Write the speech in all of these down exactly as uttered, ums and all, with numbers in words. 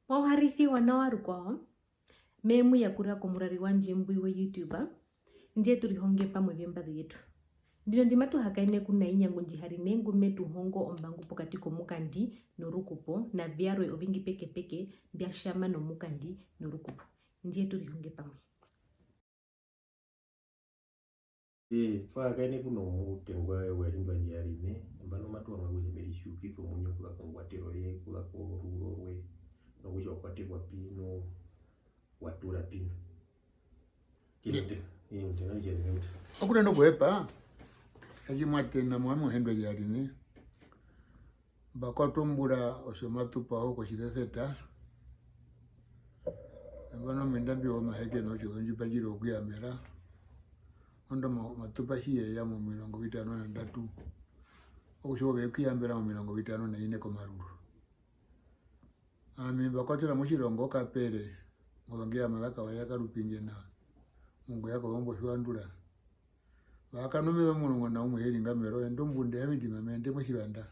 Mwa uharisiwa nawa rukwao, me mu yakurira komurari wandje mbwi we YouTube, ndje tu rihonge pamwe vyembazu yetu. Ndino ndi matu hakaene kuna Inyangu Ndjiharine ngu me tu hongo ombangu pokati komukandi norukupo, na vyarwe ovingi pekepeke mbya tjama nomukandi norukupo. Ndje tu rihonge pamwe. Ee, twa hakaene kuna omutengwa we wa hindwa Ndjiharine, nambano matu vanga kutja me ritjiukise omuinyo okuza kongwatero ye, okuza koruveze rwe, nokutja wa kwaterwa pi, nu wa tura pi nu. Kino Ye- te-, ee, ndino Ndjiharine uta. Okunene okuhepa, tjimwatena mu ami Omuhindwa Ndjiharine. Mba kwatwa ombura otjomatupaho kotjiseseta. Nambano ominda mbi omaheke notjozondjupa ndji ri okuyambera. Ondo ma-, matupa tji ye ya momirongo vitano na ndatu. Okutja ove okuyambera momirongo vitano na ine komaruru. Ami mba kwatera motjirongo Kapere, mozongeya mazaka wa ya Karupingena, mungu ya kozombo tjiwandura. Vakana omeva omurongo na umwe he ri ngamero, ende ombunda ya Mindima me ende motjivanda.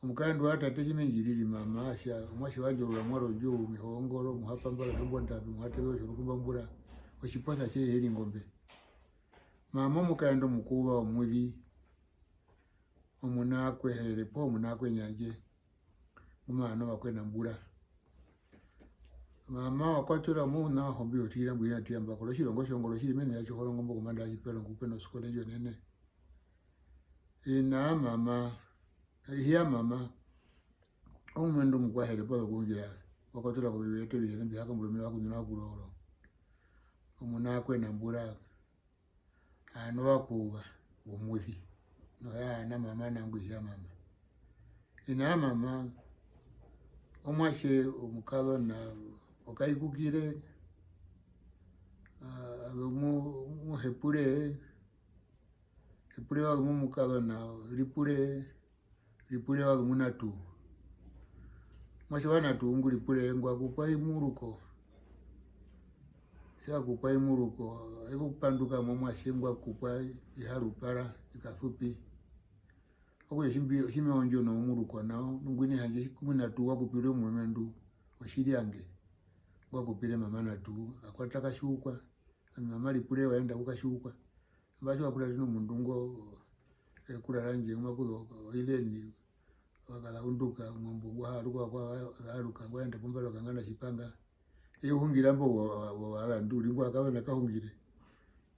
Omukaendu wa tate tji me ndji riri mama, a tja, omuatje wandje orura mwarwe ondjou, mihongoro, muhapambara, ombonda, muhateze, otjorukumbambura, otjiposa tje he ri ngombe. Mama omukaendu omukuva omuzi, omunakwe here poo omunakwe nyandje, ngu ma vana ovakwe na mbura. Mama wa kwatera mo una wa hombi otirira mbwina tiyamba kolo tjirongo tjongolo tjiri mene ya tjohorongo mbo kombanda ya tjipero ngu pe na oskole ndjo nene. Ina mama, ihe ya mama, omumendu omukwahere pazo kuundjira, wa kwatera ko viveto vihene mbi haka mbura mbi ha kundina okuroro. Omunakwe na mbura. Anu vakuva vomuzi, noho ya na mama nangu ihe ya mama. Ina ya mama, omuatje omukazona Okaikukire, ah, azu mu, mu Hepure, Hepure azu mu mukazona Ripure, Ripure wa zu mu Natu. Omuatje wa Natu ngu Ripure ngwa kupwa i Muruko. Tja kupwa i Muruko, ai kupanduka momuatje ngwa kupwa i Harupara, i Kasupi. Okutja tji mbi-, tji me ondjo nao Muruko nao, nu ngwina handje ku mu Natu wa kupirwe omurumendu, Otjiryange. Ngwa kupire mama Natu, a kwata Katjiukwa. Ami mama Ripure wa enda ku Katjiukwa. Mba tji wa kuratene omundu ngo, ekura randje, ngu ma kuza o-, o-, Irene, wa kaza unduka, omambo ngu ha aruka, wa kwa-, wa aruka, ngwa enda pombara okanganda tjipanga. Eye u hungira mbo wa, wa, wa, wa zandu, uri mbwa kazona ka hungire.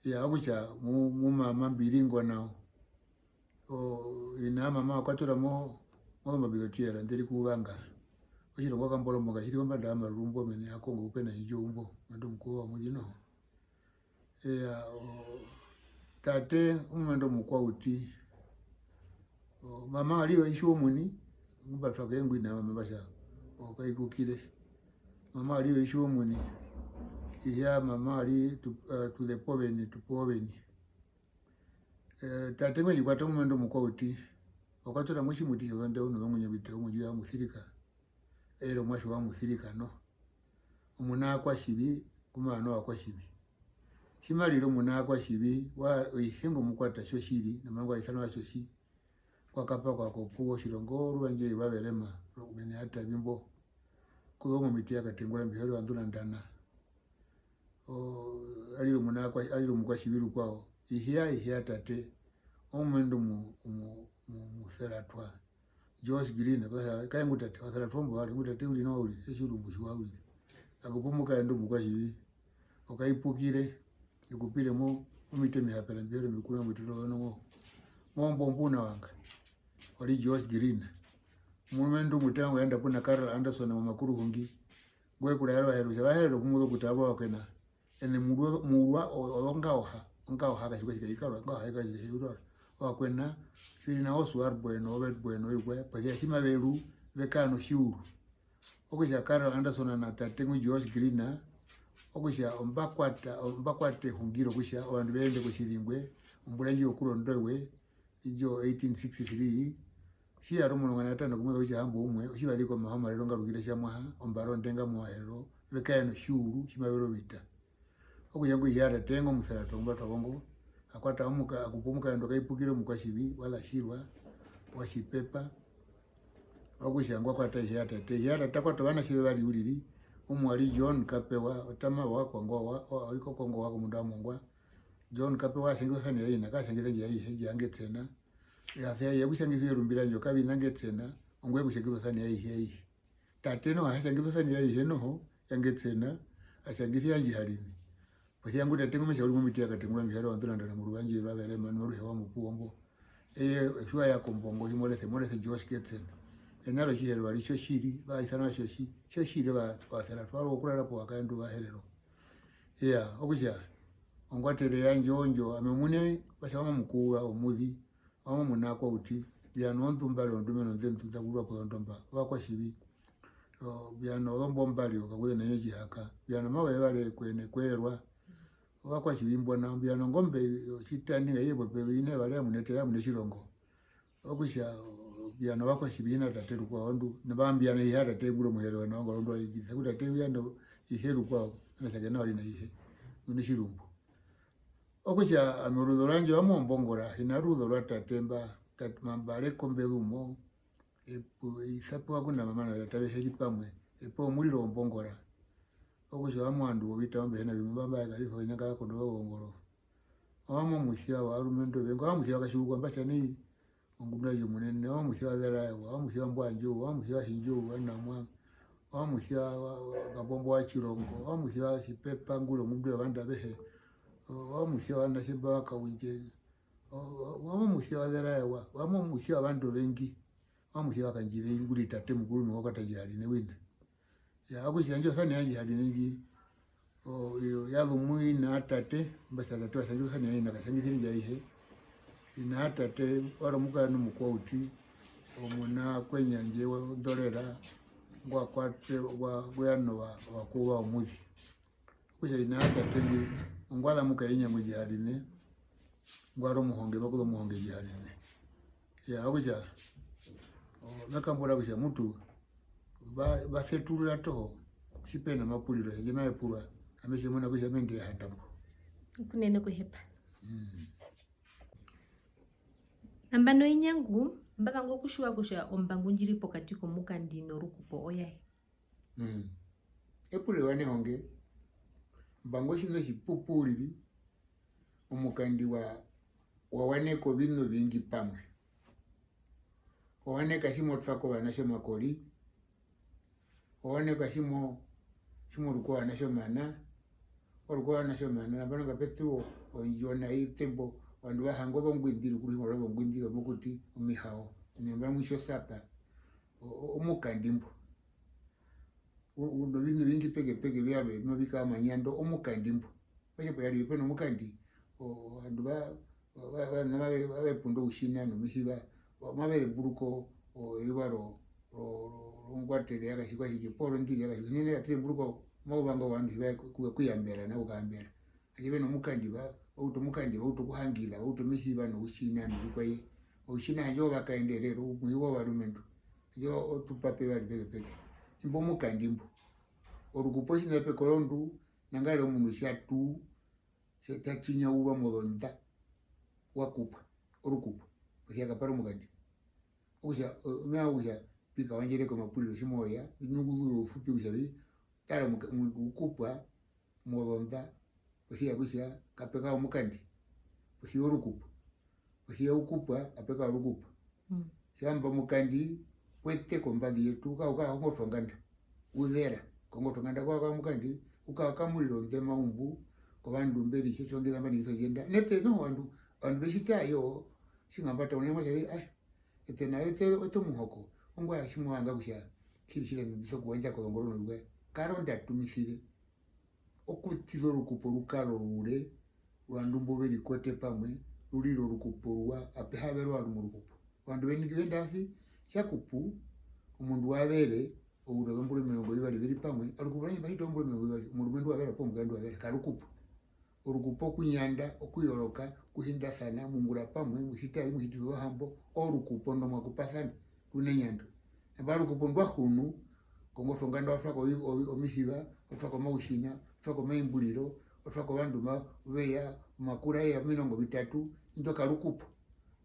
Iya, okutja mu, mu mama mbi ri ngo nao. O, ina mama wa kwatera mo, mozombabi zotjiyara, nde ri kuvanga. Otjirongo Kamborombo nga tji ri kombanda ya Maruru mbo, mene ya Kongo, ku pe na indjo umbo, omurumendu omukuva womuzi noho. Eya, o, tate omurumendu omukwauti, o, mama wa ri oitji womuini, ngu mba twa ke ngwina mama mba tja, o, Kaikukire. Mama wa ri oitji womuini, ihe ya mama wa ri tu, eh, tu zepa oveni, tu pewa oveni. Eh, tate ngwe ndji kwata omurumendu omukwauti, wa kwatera motjimuti tjozondeu nozomuinyo viteu mondjuwo ya Musirika, eye ri omuatje wa Musirika noho. Omuna wa Kwatjivi, ngu ma vana wa Kwatjivi. Tji ma rire omuna wa Kwatjivi, wa, oihe ngo mu kwata tjotjiri, nomangu a isana wa tjotji, kwa kapakwa kopuwo, otjirongo oruvandje rwa Verema, mene ya Tavi mbo. Kuzo momiti ya Katengura, mbi he ri wa Ndunandana. O, a rire omuna wa Kwa-, a rire omukwatjivi rukwao. Ihe ya, ihe ya tate, omurumendu mu, mu, mu, Museratwa. Joyce Green, kae ngu tate, wa Seratwa mbo, wa ri ngu tate u ri nawa uriri, esi urumbu tjiwa uriri. A kupwa omukaendu omukwatjivi, Okaipukire, e kupire mo, momiti omihapera mbi he ri omikunwa mbi tu ri ozonongo. Mo mbo mbu na wanga, wa ri Joyce Green. Omurumendu omutenga ngwa enda puna Carl Anderson momakuruhungi, ngwe kuraera Ovaherero kutja va herere okumuza okutara ovakweṋa. Ene murwa, murwa o-, ozongaoha, ongaoha katjikwatjika ikarwa, ongaoha katjikwatjika ikarwa. Ovakweṋa, tji ve ri nao Swartbooi no Witbooi no vikwaye, posi ya tji mave ru, ve kara notjiuru. Okutja Carl Anderson na tate ngwi Joyce Green, okutja omba kwata, omba kwata ehungiro kutja ovandu ve ende kotjizingwe, ombura ndji yokuronda ewe, indjo eighteen sixty-three, tji ya ri omurongo na tano komweze outjahamboumwe, otji va ziki omaho omarero ngarukire tjamuaha, ombara ondenga mOvaherero, ve kaya notjiuru, tji mave ri ovita. Okutja ngwi ihe ya tate ngo Omuseratwa ngu mba twa ko ngo, a kwata omuka-, a kupwa omukaendu Okaipukire omukwatjivi, wa Zatjirwa, wa Tjipepa, Okutja ngwa kwata ihe ya tate. Ihe ya tate a kwata ovanatje vevari uriri. Umwe wa ri John Kapewa, otama wa Kongwa, wa, wa, wa ri ko Kongwa wa komunda wa Mongwa. John Kapewa a tjangisa osane ya ina, ka tjangisa ndji ya ihe, ndji ya Ngetsena. Ya se ya kutjangisa erumbi randje, ka vina Ngetsena, ongwe kutjangisa osane ya ihe, ya ihe. Tate noho a tjangisa osane ya ihe noho, ya Ngetsena, a tjangisa ya Ndjiharine. Posia ngu tate ngu me tja u ri momiti ya Katengura Mihara wa Ndunandana muruva ndji rwa Verema, noruhe wa Mukuombo. Eye, tji wa ya kombongo, tji mo rese, mo rese Josh Getsen. Ena rOtjiherero ari Tjotjiri, va isana Tjotji-, Tjotjiri va, va sera, twa rora okurara po vakaendu va Herero. Iya, okutja, ongwatere yandje ondjo, ami omuini, va tja wa Mamukuuva, omuzi, wa Mamuna Kwauti, Viano ondu mbari ondume nondendu nda kurwa pozondomba, ovakwatjivi. O, Viano ozombo mbari, okakuze nenyo tjihaka, Viano mawe vare kwene kweerwa, ovakwatjivi mbona, Viano ngombe, otjitani, nga iye popezu, ine vare amunetera amune tjirongo. Okutja, o, Viano ovakwatjivi hina tate rukwao ndu, nambano Viano ihe tate nguro muhere wena ongoro ndo aikisa, ku tate Viano ihe rukwao, ana tjake nao rina ihe, une tjirumbu. Okutja, ami oruzo rwandje owami ombongora, hina ruzo rwa tate mba, tat-, mamba are kombezu mo, epu-, isapewa kuna mama na tate avehe ri pamwe, epo omuriro wombongora. Okutja, owami ovandu vovita ombe hena vimwe mba mba ya karisa onyanga ya kondo zovongoro. Owami omusia waarumendu ovengi, owami omusia wa Katjiukwa mba tja nai, ongunda yomunene, owami omusia wa Zeraewa, owami omusia wa Mbwandjou, owami omusia wa Hindjou, wa Namwa, owami omusia wa, wa, wa Kapombo wa Tjirongo, owami omusia wa Tjipepa, nguri omundu wovandu avehe, owami omusia wa Natjemba wa Kaundje, owami omusia wa Zeraewa, owami omusia wovandu ovengi, owami omusia wa Kandjizei, nguri tate mukuru nowa kwata Ndjiharine wina. Ya, okutja indjo osane ya Ndjiharine ndji, o, iyo ya zu mu ina tate, mba tja tate wa tjangisa osane ya ina, ka tjangisire ndji aihe. Ina tate, wa ri omukaendu omukwauti, omuna kwenyandje wa Ndorera, ngwa kwate, ngwa, ngwa ya nova, ovakuva omuzi. Okutja ina tate ndji, ongwa za mu Kainyangu Ndjiharine, ngwa ri omuhonge, makuza omuhonge Ndjiharine. Ya, okutja, o, me kambura kutja mutu, va, va seturura toho, tji pe na mapuriro, handje mave purwa, ami tji muna kutja me nde handa mbo. Kunene kuhepa. Mm. Nambano Inyangu, mba vanga okutjiwa kutja ombangu ndji ri pokati komukandi norukupo oyaye. Mm. Epuriro ewa nehonge, ombangu otjiṋa otjipupu uriri, omukandi wa, wa waneka oviṋa ovingi pamwe. Wa waneka tji mo twa ko ovanatje omakori, wa waneka tji mo, tji mo ruku ovanatje omana, wa ruku ovanatje omana, nambano kape ṱu ondjo nai tembo, ovandu va hanga ozongwindi, rukuru tji mo rora ozongwindi zomokuti, omihao, nambano mwi tja osapa, o-, o-, omukandi mbo. U-, u-, noviṋa ovingi pekepeke vyarwe, mavi kara omanyando, omukandi mbo. Okutja poyari pe nomukandi, o-, ovandu va, va, va, va, mave, mave punda outjina nomihiva, va, mave zemburuka o-, o-, eyuva ro-, ro-, ro-, rongwatere ya Katjikwatjike, poo rondiri ya Katjikwatjike, tjinene atu zemburuka omayuva nga ovandu hi va ku-, ku-, kuyambera, na ukayambera. Handje ve nomukandi va, va uta omukandi, va uta okuhangisa, va uta omihiva noutjina novikwaye. Outjina handje ovakaenderero, omuhiva wovarumendu. Handje o-, otupape vari pekepeke. Imbo omukandi mbo. Orukupo otjiṋa pe korondu, nangarire omundu tja ṱu, tja, tja tjinyauva mozonda, wa kupwa, orukupo. Posi ya kapara omukandi. Okutja, o-, omeva kutja, pi kawandjere komapuriro tji mo ya, vi nyunguzura ousupi kutja vi, tara omuka-, omundu u kupwa mozonda, posi ya kutja kape kara omukandi, posi ya orukupo, posi ya u kupwa, ape kara orukupo. Mm. Tjamba omukandi, kwete kombazu yetu, uka-, ukahonga otonganda, u zera, kongotonganda kwa, kwa mukandi, uka-, ukamurira onḓema umbu, kovandu mbe ri tjo, tjongeza mba ningisa ondjenda. Nete, noho ovandu, ovandu ve tjita yo, tjingamba taunene mwa tja vi, ai, Eṱe nao eṱe, eṱe omuhoko, ongwaye tji mo vanga kutja, tjiri, tjiri, ami mbi sokuwandja kozongoro novikwaye, kara ondatumisire, okuṱiza orukupo ru kare orure, ovandu mbo ve rikote pamwe, ru rire orukupo oruwa, ape ha verwa ovandu morukupo. Ovandu ve ningi vendaasi, tja kupu, omundu wa vere, oure wozombura omirongo vivari ve ri pamwe, orukupo rwandje mba hita ozombura omirongo vivari, omurumendu wa vera poo omukaendu wa vera, karukupo. Orukupo okunyanda, okuyoroka, okuhindasana, mu ungura pamwe, mu hita vi, mu hitisa ozohambo, orukupo ndo mwa kupasana, ru nenyando. Nambano orukupo ndwa hunu, kongotwe yonganda wa twa ko ovi-, ovi-, omihiva, wa twa ko omautjina, wa twa ko omaimburiro, wa twa ko ovandu mba ve ya, omakura e ya omirongo vitatu, indo karukupo.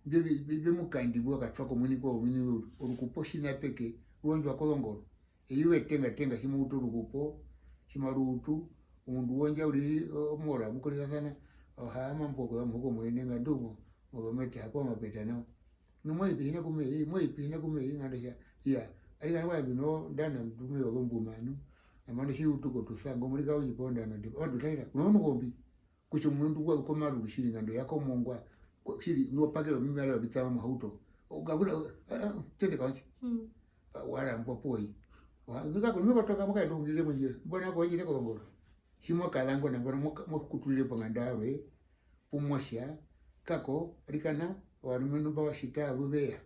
mbyo vi-, vi-, vyomukandi mbwa katwa komuini kwomuini, orukupo otjiṋa peke, rwondwa kozongoro. Eyuva etengatenga tji mo utu orukupo, tji maru utu, omundu wondja uriri, o-, omoro amu korisasana, o haama mbo okuza muhuka omunene nga ndu mo, mozomete hapo amapeta nao. Nu mo i pi hi na ku me i, mo i pi hi na ku me i, nganda tja, iya, arikana kwa mbi no ndana ndu me i ozombuma nu, nambano tji utu kotusa, ngo muri ka u tji po ndana, ndi, ovandu taira, ku no nu kombi. Kutja omundu ngwa zu komaruru tjiri, nganda o ya komongwa, ko-, tjiri, nu wa pakere ovimariva vi tama mohauto. Ka ku na, ah, ah, tjende kawandje. Mm. Ah, wa rambwa poi. Wa, nu kako, nu va toka, mo kaenda ohungirire mondjira. Mbona ko wendjire kozongoro. Tji mwa kaza ngo nambano, mo ka-, mo kuturire ponganda yarwe, pu mo tja, kako, arikana, ovarumendu mba va tjita azu ve ya.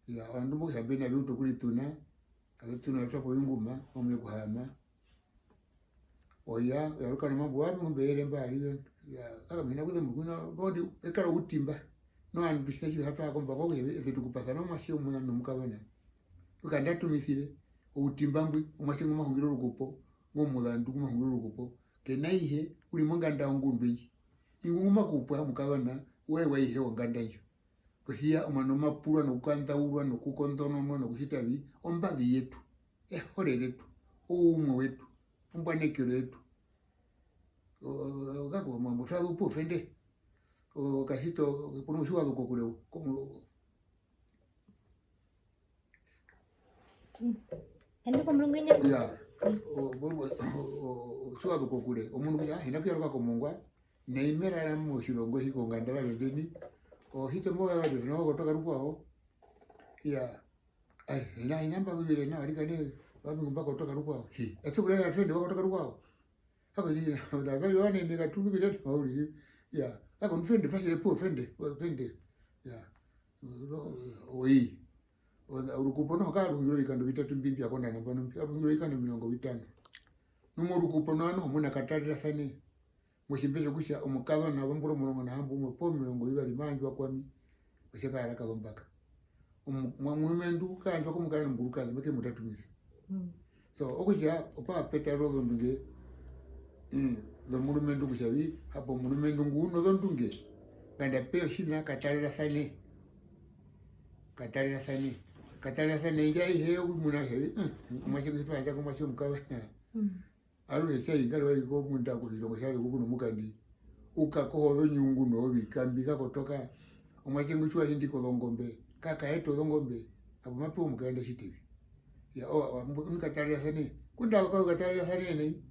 Iya, ovandu mbo kutja mbe na vi utu okurituna, ave tuna ve twa po ovinguma, omuye kuhaama. Oya, o yaruka nomambo, wa mi ngumbe yere mba arive. Ya, kaka mena kuze mukuna, bondi, ekara outimba. No, ovandu tjita tjiva twa komba, kwa kutja eze tu kupasana omuatje omuna nomukazona. Kukanda tumisire, outimba mbwi, omuatje ngu ma hungire orukupo, ngo muzandu ngu ma hungire orukupo, ke na ihe, u ri monganda yongundu iyi. Ingwi ngu ma kupwa omukazona, we wa ihe wonganda ndjo. Posi ya omana omapurwa nokukandaurwa, nokukonḓononwa, nokutjita vi, ombazu yetu, ehore retu, oumwe wetu, ombwanekero yetu. O-, o-, kako, mo-, mo-, twa zu pu ofende. O-, okatjito, porumwe tji wa zu kokure, ko-, Ende komurungu indjo. Ya, o-, o-, o-, o-, tji wa zu kokure, omundu kutja, "Ah, hi na kuyaruka komongwa, nai me rara motjirongo hi konganda yandje ndeni, o hite mo ya vatete, no kotoka rukwao." Ya, ai, hi na, hi na mba zuvire nao, arikana, wa mi ngu mba kotoka rukwao. Hi, eṱe kurara twende wa kotoka rukwao. Kako tjiri, na, na, kari ovanene katu zuvire nawa uriri. Ya, kako nu twende, twa tjere pu ofende, ofende. Ya, o-, o-, oi. O-, orukupo noho ka ruhungirwa ovikando vitatu mbi mbya konda nambano mbi, aruhungirwa ovikando omirongo vitano. Nu morukupo nao noho muna katarerasane. Motjimbe tjokutja omukazona wozombura omurongo na hamboumwe poo omirongo vivari ma yandjwa kwami, otja ka yara kazombaka. Omu-, mwa-, omurumendu ka yandjwa komukazona omurukaze, make mu tatumisa. Mm. So, okutja opa pe tarerwa ozondunge, mm, zomurumendu kutja vi, hapo omurumendu ngu u nozondunge, nganda pe ya otjiṋa katarerasane. Katarerasane. Katarerasane, indjo aihe okumuna kutja vi, mm, omuatje ngwi twa yandja komuatje omukazona. Mm. Aruhe tjai ngari wa i komunda kotjirongo tjarwe ku ku nomukandi, u kakoha ozonyungu novikambi, ka kotoka. Omuatje ngwi tji wa hindi kozongombe, ka kaeta ozongombe, hapo mape ya omukaendu a tjite vi. Ya, o, o, mbu-, mu katarerasane. Ngunda a zu ka u katarerasane nai.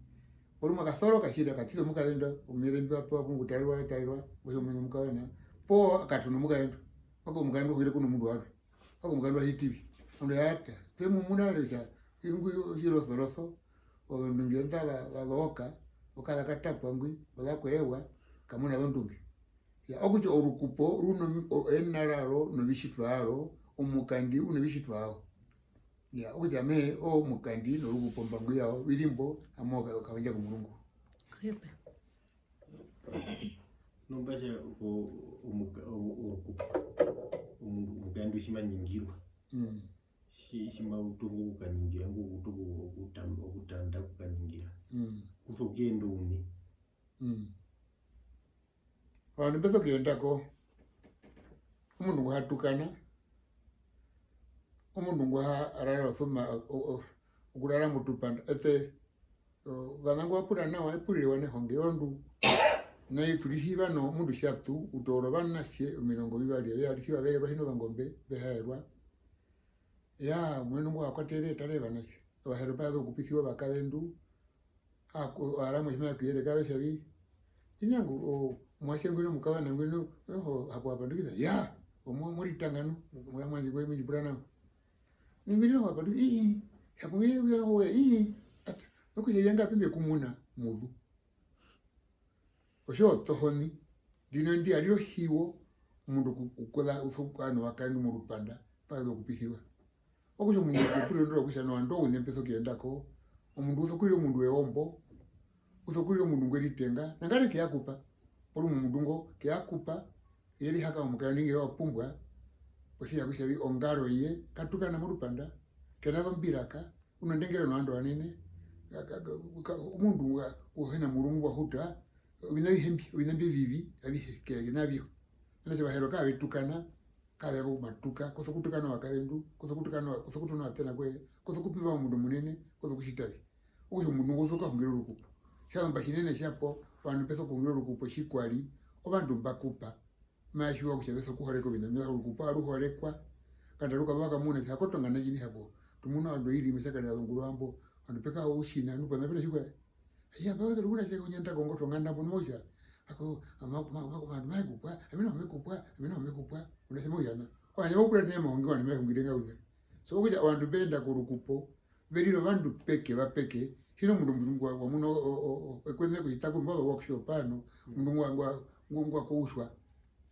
Porumwe a kasoroka tjiri, a katisa omukaendu, omieze mbi wa pewa pu mu kutarerwa, tarerwa, kutja omuini omukazona. Poo a katona omukaendu. Wako omukaendu ohungire ku nomundu warwe. Wako omukaendu wa hiti vi. Ovandu ya ta, twe mu muna kutja ingwi otjirosoroso, ozondunge nḓa za, za zooka, oka za katapwa ngwi, oza kweewa, kamu na zondunge. Ya, okutja orukupo ru no, o, ena raro novitjitwa vyaro, omukandi u novitjitwa vyao. Ya, okutja me hee omukandi norukupo ombangu yao, vi ri mbo, amo ka, kaundja komurungu. Nombatja o-, omuka-, o-, orukupo, omundu, omukaendu tji ma ningirwa. Mm. Tji-, tji ma utu okukaningira, ngu utu oku-, okutam-, okutanda okukaningira. Mm. Ku sokuyenda ouṋe. Mm. Ovandu mbe sokuyenda ko, omundu ngu ha tukana, omundu ngu ha rara osuma, o-, o-, okurara motupanda, eṱe, o-, kana ngu wa pura nawa, epuriro ewa nehonge, orondu nai tu ri hiva no, omundu tja tu, u toora ovanatje omirongo vivari, ave ya ritjiwa, ve yerwa hi nozongombe, ve ha yerwa. Yaa, omuini ngu wa kwatere, tarere ovanatje. Ovaherero mba za okupisiwa ovakazendu, aa, ku-, ovaramwe tji mave kuyere kave tja vi, inyangu, o, omuatje ngwina omukazona ngwina, noho hapo wa pandukisa, yaa, omo-, mo ritanga nu, omuramwe wandje ngwe mu ndji pura nao. Ngwina noho wa pandukisa, ii, hapo ngwina noho we, ii, ata, nokutja, iya nga pi mbe ku muna, mu zu. Otjo otohoni, ndino ndi ari ohiwo, omundu oku-, okuza, u sokukara novakazendu morupanda, pa za okupisiwa. Okutja omundu epuriro ndo rokutja novandu ouṋe mbe sokuyenda ko, omundu u sokurira omundu weombo, u sokurira omundu ngwe ritenga, nangare ke ya kupa, porumwe omundu ngo ke ya kupa, Eye rihaka omukaendu ngwi wa pumbwa, posi ya kutja vi ongaro ye, ka tukana morupanda, ke na zombiraka, u nondengero novandu ovanene, ka, ka, ka, ka, omundu ngwa, u hi na murungu wa huta, oviṋa avihe mbi, oviṋa mbi ovivi, avihe, ke na vyo. Mena kutja Ovaherero kaave tukana, kaave ya kokumatuka, ko sokutukana ovakazendu, ko sokutukana, ko sokutukana ovatena koye, ko sokupimba omundu omunene, ko sokutjita vi. Okutja omundu ngo u sokukahungira orukupo. Tjazumba tjinene tjapo, ovandu mbe sokuhungira orukupo tjikwari, ovandu mba kupa. Mave tjiwa kutja ve sokuhoreka oviṋa mbi, orukupo aru horekwa. Nganda rukazu wa kamuna kutja, hakoto nganda tjini hapo, tu muna ovandu oiri, me tja kare a zungurwa mbo, ovandu pe kara outjina, nu pona pe notjikwaye. Iya, mba wete rumuna tje kunyanda kongoto nganda mbo, nu mau tja, ako, ama-, ma-, ma-, ma-, ovandu mave kupwa, ami noho me kupwa, ami noho me kupwa, omundu tje mau tja nao. Ovandu mau kura tjinene omahungi, ovandu mave hungire nga uriri. So, okutja ovandu mbe enda korukupo, ve rira ovandu peke va peke, tjina omundu ngwa, ngwa muna o, o, o, o, ekwenene okuhita ku mba ozo workshop ano, omundu ngwa, ngwa, ngwa, ngwa kouswa.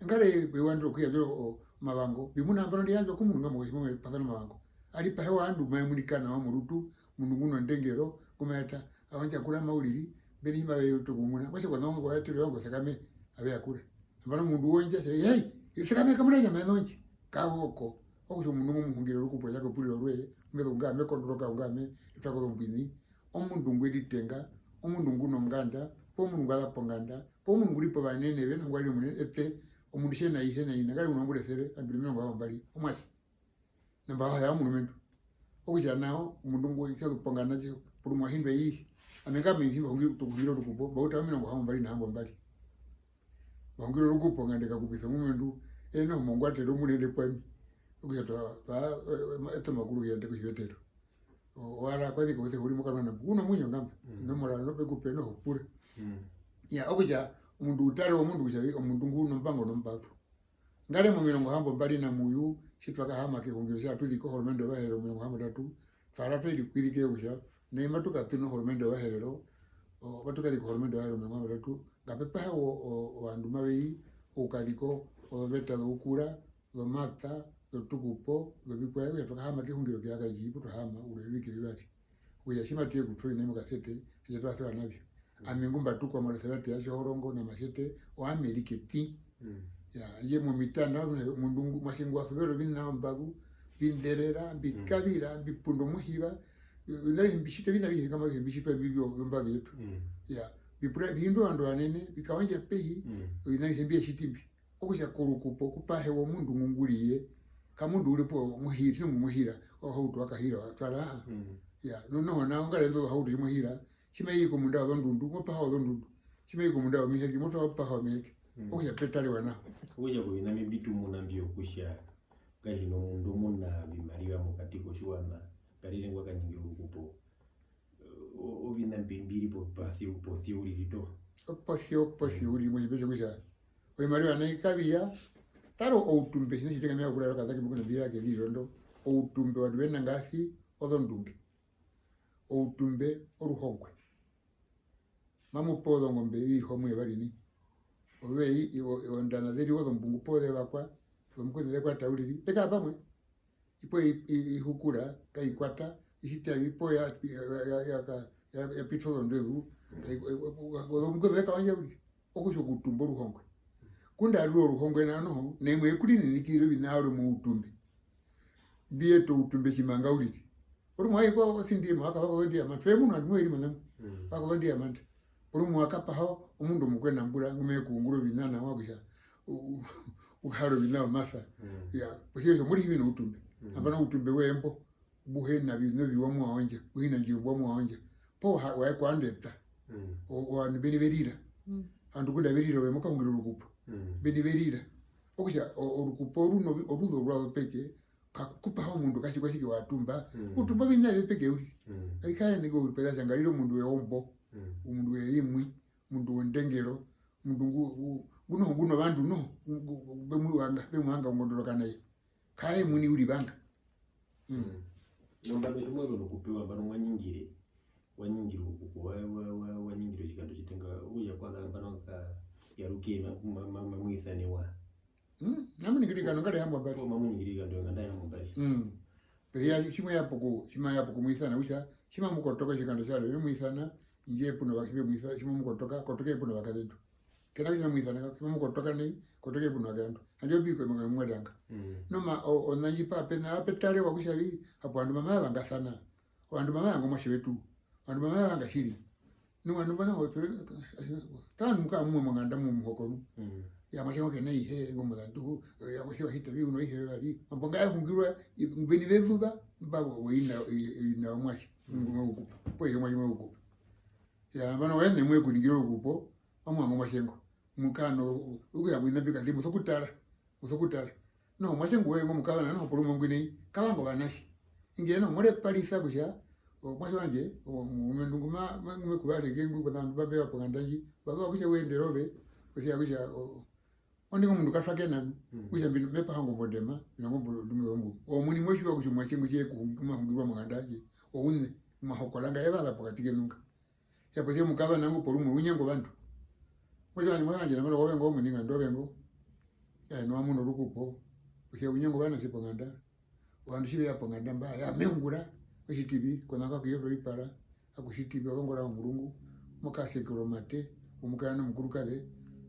Ngare mbe wandira okuyandja o, omavango, mbi muna nambano ndi yandjwa komundu ngamwa, tjimwe me pasana omavango. Ari pahe ovandu mave munika nawa morutu, omundu ngu nondengero, ngu ma eta, avandja kurama uriri, mbeni tji mave utu okumuna. Kwatje kona ngo, wa eterwa ngo sekame, ave yakura. Nambano omundu wondja, tja, "Hei, sekame kamuna nyama eno ndji." Kavoko. Okutja omundu ngo mu hungire orukupo, tja ke puriro rwe, me zu nga me kondoroka, nga me etwa kozombwini. Omundu ngwe ritenga, omundu ngu nonganda, poo omundu ngwa za ponganda, poo omundu ngu ri povanene, ve noho ngwa rire omunene, ete, omundu tje na ihe na ina, ngari u na ombura esere, ambiri omirongo hambombari, omuatje. Nambano wa ya omurumendu. Okutja nao, omundu ngo tja zu ponganda tje, porumwe wa hindwa i ihe. Ami ngame hi mba hungire, tu hungire orukupo, mba uta omirongo hambombari na hambombari. Mba hungire orukupo, nganda e kakupisa omurumendu, eye noho mongwatero omunene kwami. Okutja twa, twa, e, e, ete omakuru yende kotjivetero. O-, owara kwa zika ouseho u ri mokanona mbo, u nomuinyo ngamba. Mm. Nomora, nope ku pe noho pura. Mm. Ya, okutja, omundu u tare omundu kutja vi, omundu ngu nombango nombazu. Ngare momirongo hambombari na muyu, tji twa kahaama kehungiro, tja tu ziki ohoromende yOvaherero omirongo hambondatu, twa ri twe rikwizike kutja, nai matu kaṱuna ohoromende yOvaherero, o, matu kazika ohoromende yOvaherero omirongo hambondatu, ngape pahe o, o, ovandu mave i okukazika ozoveta zoukura, zomata, zotukupo, zovikwaye, okutja twa kahaama kehungiro keyaka ndji, pu twa haama oure woviike vivari. Okutja tji matu ye okutwa oviṋa mokasete, handje twa sewa na vyo. Mm. Ami ngu mba tukwa moresevate ya Tjihorongo na Matjete, o Amerika eti. Mm. Ya, handje momitanda, omundu ngu, omuatje ngwa suvera oviṋa ombazu, mbi nderera, mbi kavira, mbi punda omuhiva, oviṋa avihe mbi tjita, oviṋa avihe kama avihe mbi tjitwa imbi vyo, vyombazu yetu. Mm. Ya, mbi pura, mbi hindwa ovandu ovanene, mbi kawandja pehi, mm, oviṋa avihe mbi ya tjiti mbi. Okutja korukupo ku pahe wa omundu ngu ngu ri ye, ka mundu u ri po muhira, tjimwe muhira, ohauto wa kahira, wa twara, aa. Mm. Ya, no-, noho nao, ngare indo zohauto tji mo hira, tji mai i komunda wozondundu, mo paha ozondundu. Tji mai i komunda womiheke, mo paha omiheke. Mm. Okutja pe tarewa nao. Okutja koviṋa mbi mbi tu muna mbi okutja, ngahino omundu omu na ovimariva mokati kotjiwaṋa, ngarire ngwa kaningira orukupo. O-, oviṋa mbi, mbi ri po-, posia, posia uriri toho. Posia, posia uriri, motjimbe tjokutja ovimariva nai kavi ya, tara outumbe, tjina tjitenga me vanga okurara okazaki mbo kuna mbi ya keziriro ndo, outumbe ovandu ve na ngasi ozondunge, outumbe oruhongwe. Mamu pewa ozongombe iho mu evari nai. Ove i-, i-, o-, ondana ze ri ozombungu poo ze vakwa, ozomukweṋu ze kwata uriri, ze kara pamwe. Ipo i-, i-, i hukura, kai kwata, i tjita vi, poo ya, ya, ya, ya, ya, ya pitwa ozondezu, kai, o-, o-, o-, ozomukweṋu ze kawandja uriri. Okutja okutumba oruhongwe. Ngunda a rira oruhongwe nao noho, na imwe ye ku rininikizire oviṋa vyarwe moutumbe. Mbi yeta outumbe tjimanga uriri. Porumwe wa i kwa Sindima, wa kavaka ozondiamante. Twe munu ovandu mbu ve ri mona mbo. Mm. Va kavaka ozondiamante. Porumwe wa kapaha omundu omukweṋu nambura, ngu me ku ungura oviṋa nawa kutja u-, u-, u hare oviṋa vyomasa. Mm. Ya, posia kutja mu rihivi noutumbe. Mm. Nambano outumbe we mbo, mbu hi na viṋa oviwa mu wa ondja, mbu hi na ndjiwo mbu wa mu wa ondja. Poo ha-, wa yekwa ovandu eta. Mm. O-, ovandu mbeni ve rira. Mm. Ovandu ngunda ve rira, ove mo kahungira orukupo. Mm. Mbeni ve rira. Okutja, o-, orukupo oru no-, oruzo rwazo peke, kaku paha omundu katjikwatjike wa tumba, mm, okutumba oviṋa vye peke uriri. Mm. Ai kaeneke uriri peza tja ngarire omundu weombo, mm, omundu weimwi, omundu wondengero, omundu ngu, ngu, ngu noho ngu novandu noho, ngu, ngu, ngu, mbe mu vanga, mbe mu vanga ongondoroka na ye. Kae muni uriri vanga. Mm. Mm. Nambano tji mwa zu nokupewa, nambano mwa ningire, wa ningire okuku, wa, wa, wa, wa ningire otjikando tjitenga, okutja kwa za nambano ka yaruke ma, ma, ma, ma, mu isanewa. Mm, na mu ningire ikando ngari hambombari. Poo mamu ningire ikando nganda ya hambombari. Mm. Posia tji mwe ya poku-, tji mwe ya pokumwisana, kutja, tji mamu kotoka otjikando tjarwe, me mwisana, indjee puna vaka-, tji me mwisa-, tji mamu kotoka, kotokeye puna vakazendu. Kena kutja me mwisana, tji mamu kotoka nai, kotokeye puna vakazendu. Handje opi ko-, mwa rianga. Mm. Noma, o-, ona ndji pa, pe na, pe tarewa kutja vi, hapo ovandu mama vangasana. Ovandu mama vanga omuatje wetu. Ovandu mama vanga tjiri. Nu ovandu mba nao, tara nu mu kara mumwe monganda mu muhoko nu. Mm. Ya, omuatje ngo ke na ihe, ngo muzandu, ya, omuatje wa hita vi, u noihe vevari. Mambo nga ya hungirwa, i-, mbeni vezuva, mba wo, wo ina, i-, ina omuatje, mm, ngu me ku kupa. Poo ihe omuatje me ku kupa. Ya, nambano, ene mwe kuningire orukupo, omuango omuatje ngo. Mukano, okuya mwina mbika zi, musokutara, musokutara. Noho, omuatje nguwe ngo mukazona, noho porumwe ngwi nai, ka vanga ovanatje. Inge noho, mo reparisa kutja, omuatje wandje, o-, omurumendu ngu ma-, ma-, ngu me ku vareke ngwi, kona vandu mba mbe ya ponganda ndji, va zuva kutja we endera ove, posi ya kutja, o-, o-, ondinga omundu ka twa kena nu, mm, kutja mbi-, me paha ongombo ndema, mbi na ongombo ndume zombu. Omuini mo tjiwa kutja omuatje ngu tje ku hungi-, ku ma hungirwa monganda yandje, ouṋe, ma hokora nga ye vaza pokati kenu nga. Ya posia omukazona ngo porumwe, u nyenga ovandu. Motja wandje, motja wandje, nambano, ove ngo omuningandu, ove ngo. Ene wa muna orukupo. Posia u nyenga ovanatje ponganda. Ovandu tji ve ya ponganda mba, ya, me ungura, otjitivi, kona kakuyepa ovipara, aku tjitivi, ozongora omurungu, mo kasekera omate, omukazona omukurukaze,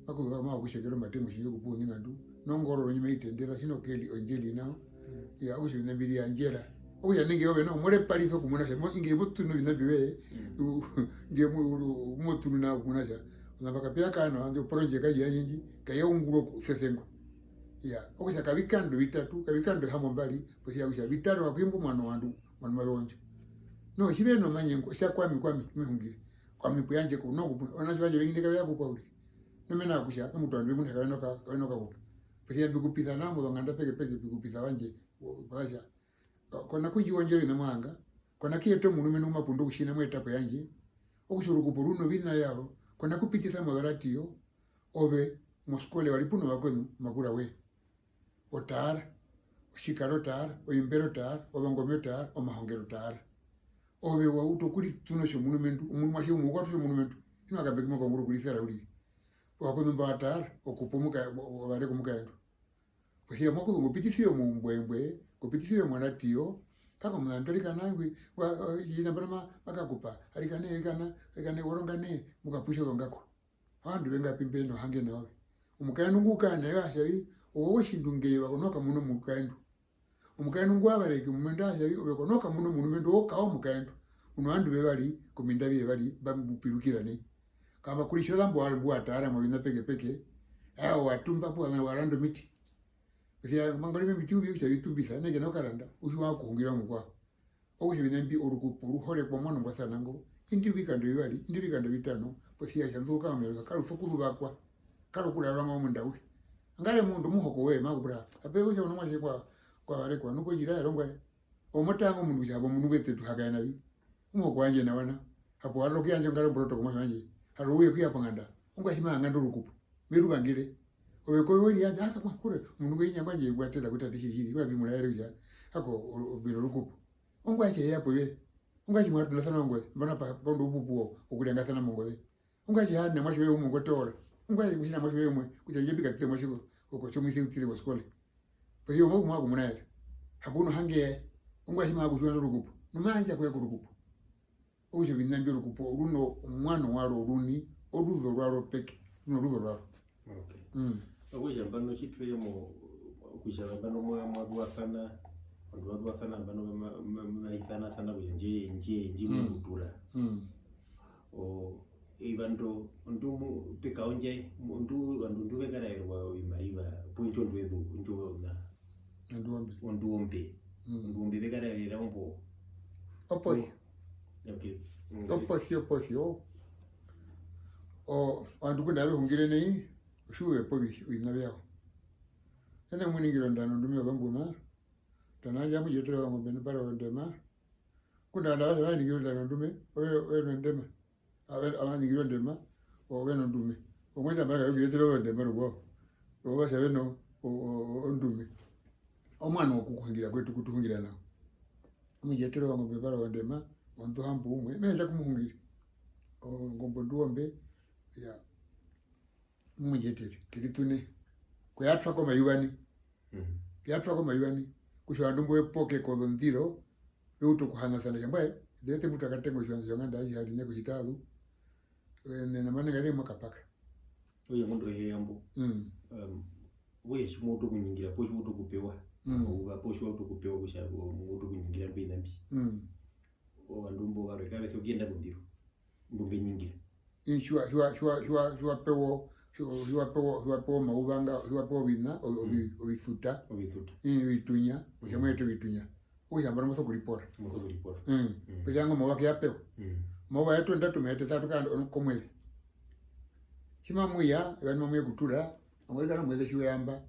ma kuzuka ma kusekera omate motjinyo kupu uningandu, nongororo ndji mai tendera, tjino keli ondjeli nao. Mm. Ya, okutja oviṋa mbi ri yandjera. Okutja nenge ove noho mo reparisa okumuna kutja mo-, inge mo ṱunu oviṋa mbi we, mm, u-, inge mo-, u-, mo ṱunu nao okumuna kutja, ona mba kape ya kaa nao, andi oporondjeka ndji yandje ndji, kai ya ungurwa okusesengwa. Ya, okutja kavikando vitatu, kavikando hambombari, posia kutja vi tarerwa ku imbo omuano wovandu, omuano mave ondjo. Noho tji ve nomanyengo, otja kwami, kwami, me hungire. Kwami pu yandje ko, noho kupu-, ovanatje vandje vengi nai kave ya kupwa uriri. Nu mena rokutja, kamutu ovandu ve muna kave noka-, kave nokakupa. Posia mbi kupisa nao mozonganda pekepeke, mbi kupisa vandje, o-, o-, ko-, kona kundjiwondjera oviṋa mwa vanga, kona kuyeta omurumendu ngu ma punda okutjina mo eta po yandje, okutja orukupo ru noviṋa vyarwo, kona kupitisa mozoradio, ove moskole wa ri pu novakweṋu, omakura woye. O taara, otjikara o taara, ovimbere o taara, ozongome o taara, omahongero o taara. Ove wa utu okuriṱuna otjomurumendu, omuatje umwe u kwatwa otjomurumendu, tjina wa kambeke mo kaungura okurisera uriri. Ovakweṋu mba wa taara, okupa omuka-, o-, o-, ovare komukaendu. Posia mo kuzu ngo pitisiwe moumbwembwe, ngo pitisiwe moradio, kako muzandu arikana ngwi, wa, wa, tjina nambano ma-, ma kakupa, arikana, arikana, arikana, woronga nee, mu kapusha ozongaku. Ovandu vengapi mbe nohange na ove? Omukaendu ngu u kara na ye a tja vi, ove we tjindu ngeye, wa kona okamuna omukaendu. Omukaendu ngwa vareke omurumendu a tja vi, ove ko nokamuna omurumendu, owo kawo omukaendu. U novandu vevari, kombinda viye vari, mba mu pirukira nai. Kamba kuri tjo zambo wari mbu wa taara moviṋa pekepeke, aa, wa tumba pu wa randa omiti. Posia manga rimwe omiti u vi kutja vi tumbisa, nenge nokaranda, u tjiwa okuhungira omukwao. Okutja oviṋa mbi, orukupo ru horekwa omuano mbwa sana ngo, indi ovikando vivari, indi ovikando vitano, posia tja rutu okukara omeruka, karu sokuzuvakwa, karu kurarwa ngo munda auhe. Angare omundu omuhoko woye ma kupura, ape kutja u nomuatje ngwa, ngwa varekwa, nu kondjira ya rongwa ye. Ove mo tara ngo omundu kutja hapo omundu ngwi eṱe tu hakaena vi. Omuhoko wandje nawa nao. Hapo wa rora okuyandja ongaro omboroto komuatje wandje. Harora ouye kuya ponganda. Ongwaye tji ma nganda orukupo. Me ru vangere. Ove kove we riyandja, aa, kamwa, kure, omundu ngwi inya ngwandje ngwa teza ku tate tjiri tjiri, ngwa mbi mu raere kutja, kako, o-, o-, mbi norukupo. Ongwaye tje ya po ye. Ongwaye tji mwa tonasana ongoze, mba na pa, pa ndo upupu wo, okurengasana mongoze. Ongwaye tji ha na muatje woye umwe ngo toora. Ongwaye tji na muatje woye umwe, kutja ndje mbi katite muatje ko, ko, kotjomuise u tire koskole. Posia omo kumwa kumuna yere. Hapo u nohange yaye. Ongwaye tji ma ha kutjiwa ndo rukupo. Nu ma yandja koye korukupo. Okutja oviṋa mbi orukupo, ru nomuano warwo oruini, oruzo rwarwo peke, ru noruzo rwarwo. Okay. Mm. Okutja nambano tji twe ya mo, okutja nambano mwa, mwa zuwasana, ovandu va zuwasana nambano ma, ma, ma isanasana kutja ndje, ndje, ndje mm. Mukutura. Mm. O, eyuva ndo, ondu mu, pe kaondja, ondu, ovandu ndu ve karaerwa ovimariva, poo indjo ndu ezu, indjo na. Ondu ombe. Ondu ombe. Mm. Ondu ombe ve karaerera ombo. Oposi. Okay. Mm. Oposi, oposi, o. O, ovandu ngunda ave hungire nai, otji u ve pa ovi-, oviṋa vyawo. Ene mu ningire ondano ndume ozombuma, ondano yandje amu ndji etere ozongombe nopara ondema. Ngunda ovandu avehe va ningire ondano ndume, ove, ove nondema. Ave, ava ningire ondema, ove nondume. Omwesa mbara kave ku etere ozondema rukwao. Ove va tja ve no, o, o, o, ondume. Omuano wokukuhungira kwetu ku tu hungira nao. Amu ndji etere ozongombe nopara ondema, ondu hambo umwe, me hee tja ku mu hungire. Ongombe ondu ombe, ya. Mu ndji etere, ke ri ṱune. Ku ya twa ko omayuva nai. Mhm. Ku ya twa ko omayuva nai. Kutja ovandu mbo ve poke kozondiro, ve utu okuhanasana kutja mbwae, nde ete mu tu a katenga otjiwanḓa tjonganda, atji ha ri ne kotjitaazu. Ene nambano nga ri mokapaka. Okutja omundu auhe ya mbo. Mm. Em, okutja tji mo utu okuningira, poo tji wa utu okupewa, mm. Omayuva, poo tji wa utu okupewa kutja mo utu okuningira mbi na mbi. Mm. Ovandu mbo varwe kave sokuyenda kondiro. Mbu mbe ningira. Ii, tji wa, tji wa, tji wa, tji wa, tji wa pewa tji-, tji wa pewa, tji wa pewa omauva nga, tji wa pewa oviṋa, o-, ovi-, Mm. ovisuta, Ovisuta. ii, ovitunya, kutja Mm. mo yete ovitunya. Okutja nambano mo sokuripora. Mo sokuripora. Mm. Mm. Posi ya ngo omauva ke ya pewa. Mm. Omauva yetu ndatu ma yete tatu ka komueze. Tji mamu ya, ovandu mamu ye kutura, ongorikana omueze tji we ya mba,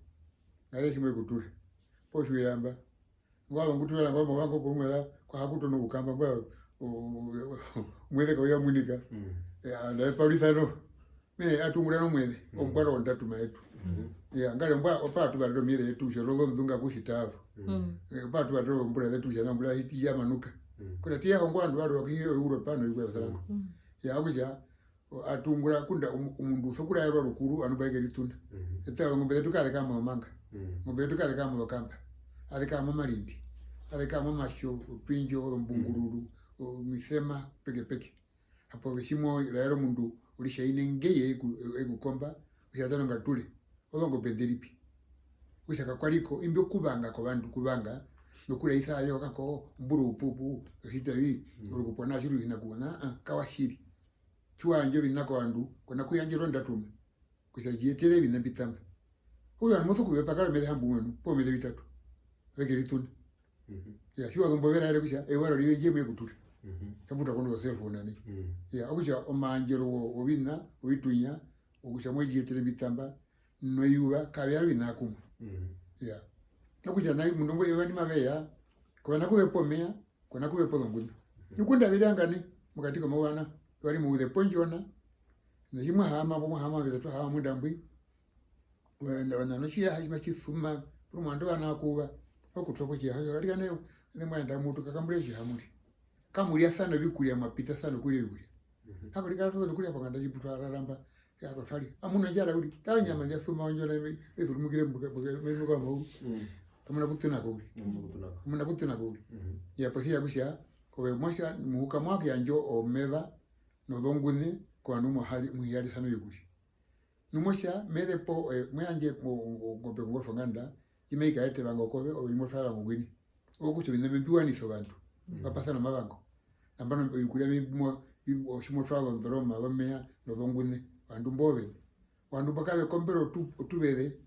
ngarire tji mwe kutura. Poo tji we ya mba. Ngwa zo ngutura ngwa mo vango porumwe ya, kwa hakuto nokukamba, mbwa, o-, o-, omueze kau ya munika. Mm. Ya, na eparisa no. Me, a tungura nomueze, Mm. ombwa ro ndatu ma yetu. Mm. Ya, ngare mbwa, opa tu varira omieze yetu, kutja rozo nzunga kutjita azo. Mm. Mm. Eh, opa tu varira ombura zetu, kutja na mbura hiti ya manuka. Mm. Kuna tiya hongwa andu varwa kiyo Europa no ikwe vasarango. Mm. Ya, okutja, o-, a tungura kunda omu-, omundu usokuraerwa rukuru, anu mba eke ritunda. Mhm. Eta ongombe zetu kaze kamo manga. Mhm. Ngombe zetu kaze kamo kamba. Aze kamo marindi. Aze kamo masho, opinjo, ombungururu, omisema, peke peke. Hapo tji mo raera omundu, oritjaine ngeye eku-, ekukomba, otja tano ngature. Ozongombe nde ri pi? Okutja ka kwa ri ko, imbi okuvanga kovandu, kuvanga, nokuraisa ayo kako, ombura oupupu, ohita vi, Mm. orukupona tji ru hina kuwana, aa, kawa tjiri. Tji wa yandja oviṋa kovandu, ko na kuyandjerwa ndatuma. Kutja ndji yetere oviṋa mbi tamba. Okutja ovandu mo sokuvepa kara omeze hamboumwe nu, poo omeze vitatu. Ve ke ritunda. Mhm. Ya, tji wa zu mbo ve raere kutja, eyuva rorive ndji ye mu ye kutura. Mhm. Tja mbo twa kondo zo cell phone nai. Mhm. Ya, okutja omayandjero wo-, woviṋa, ovitunya, okutja mo ndji yetere mbi tamba, noyuva, kave ya oviṋa kumwe. Mhm. Ya. Okutja nai, omundu ngo eyuva ndi mave ya, ko na kuvepa omeya, ko na kuvepa ozongundu. Mhm. Nu kunda ve ri angani, mokati komauva na, va ri mouze pondjona, na tji mwa haama, mbo mwa haama, ve za twa haama munda mbwi, Wana, wana notjiyaha tji matji suma, porumwe ovandu va na kuva, okutwa po tjiyaha, arikana ne mwa enda mutu, kakambura otjiyaha muri. Kamu riasana ovikurya, mwa pitasana okurya ovikurya. Mhm. Hapo rikara tuzo nokurya ponganda tjipu twa raramba, ya ko twa ri. Amu na ondjara uri, taa onyama ndja suma ondjo na me, me zurumukire mbuka, mbuka, me nuka mauru. Mm. Kamu na kutuna ko uri. Mm, kutuna ko. Kamu na kutuna ko uri. Mhm. Ya posia kutja, kove mwa tja, muhuka mwa kuyandja omeva, nozongune, kovandu mwa hari, mu hiyarisana ovikurya. Nu mo tja, me ze po, eh, mo yandje mo-, mo-, ongombe kongotwe onganda, i mai kaeta evanga kove, ove imo twara ongwini. Okutja oviṋa mbi mbi wanisa ovandu, Mm. va pasana omavango. Nambano ovikurya mbi mo-, mbi mo-, tji mo twara ozondoroma, zomeya, nozongune, ovandu mbo oveni. Ovandu mbo kave kombere otu-, otuveze,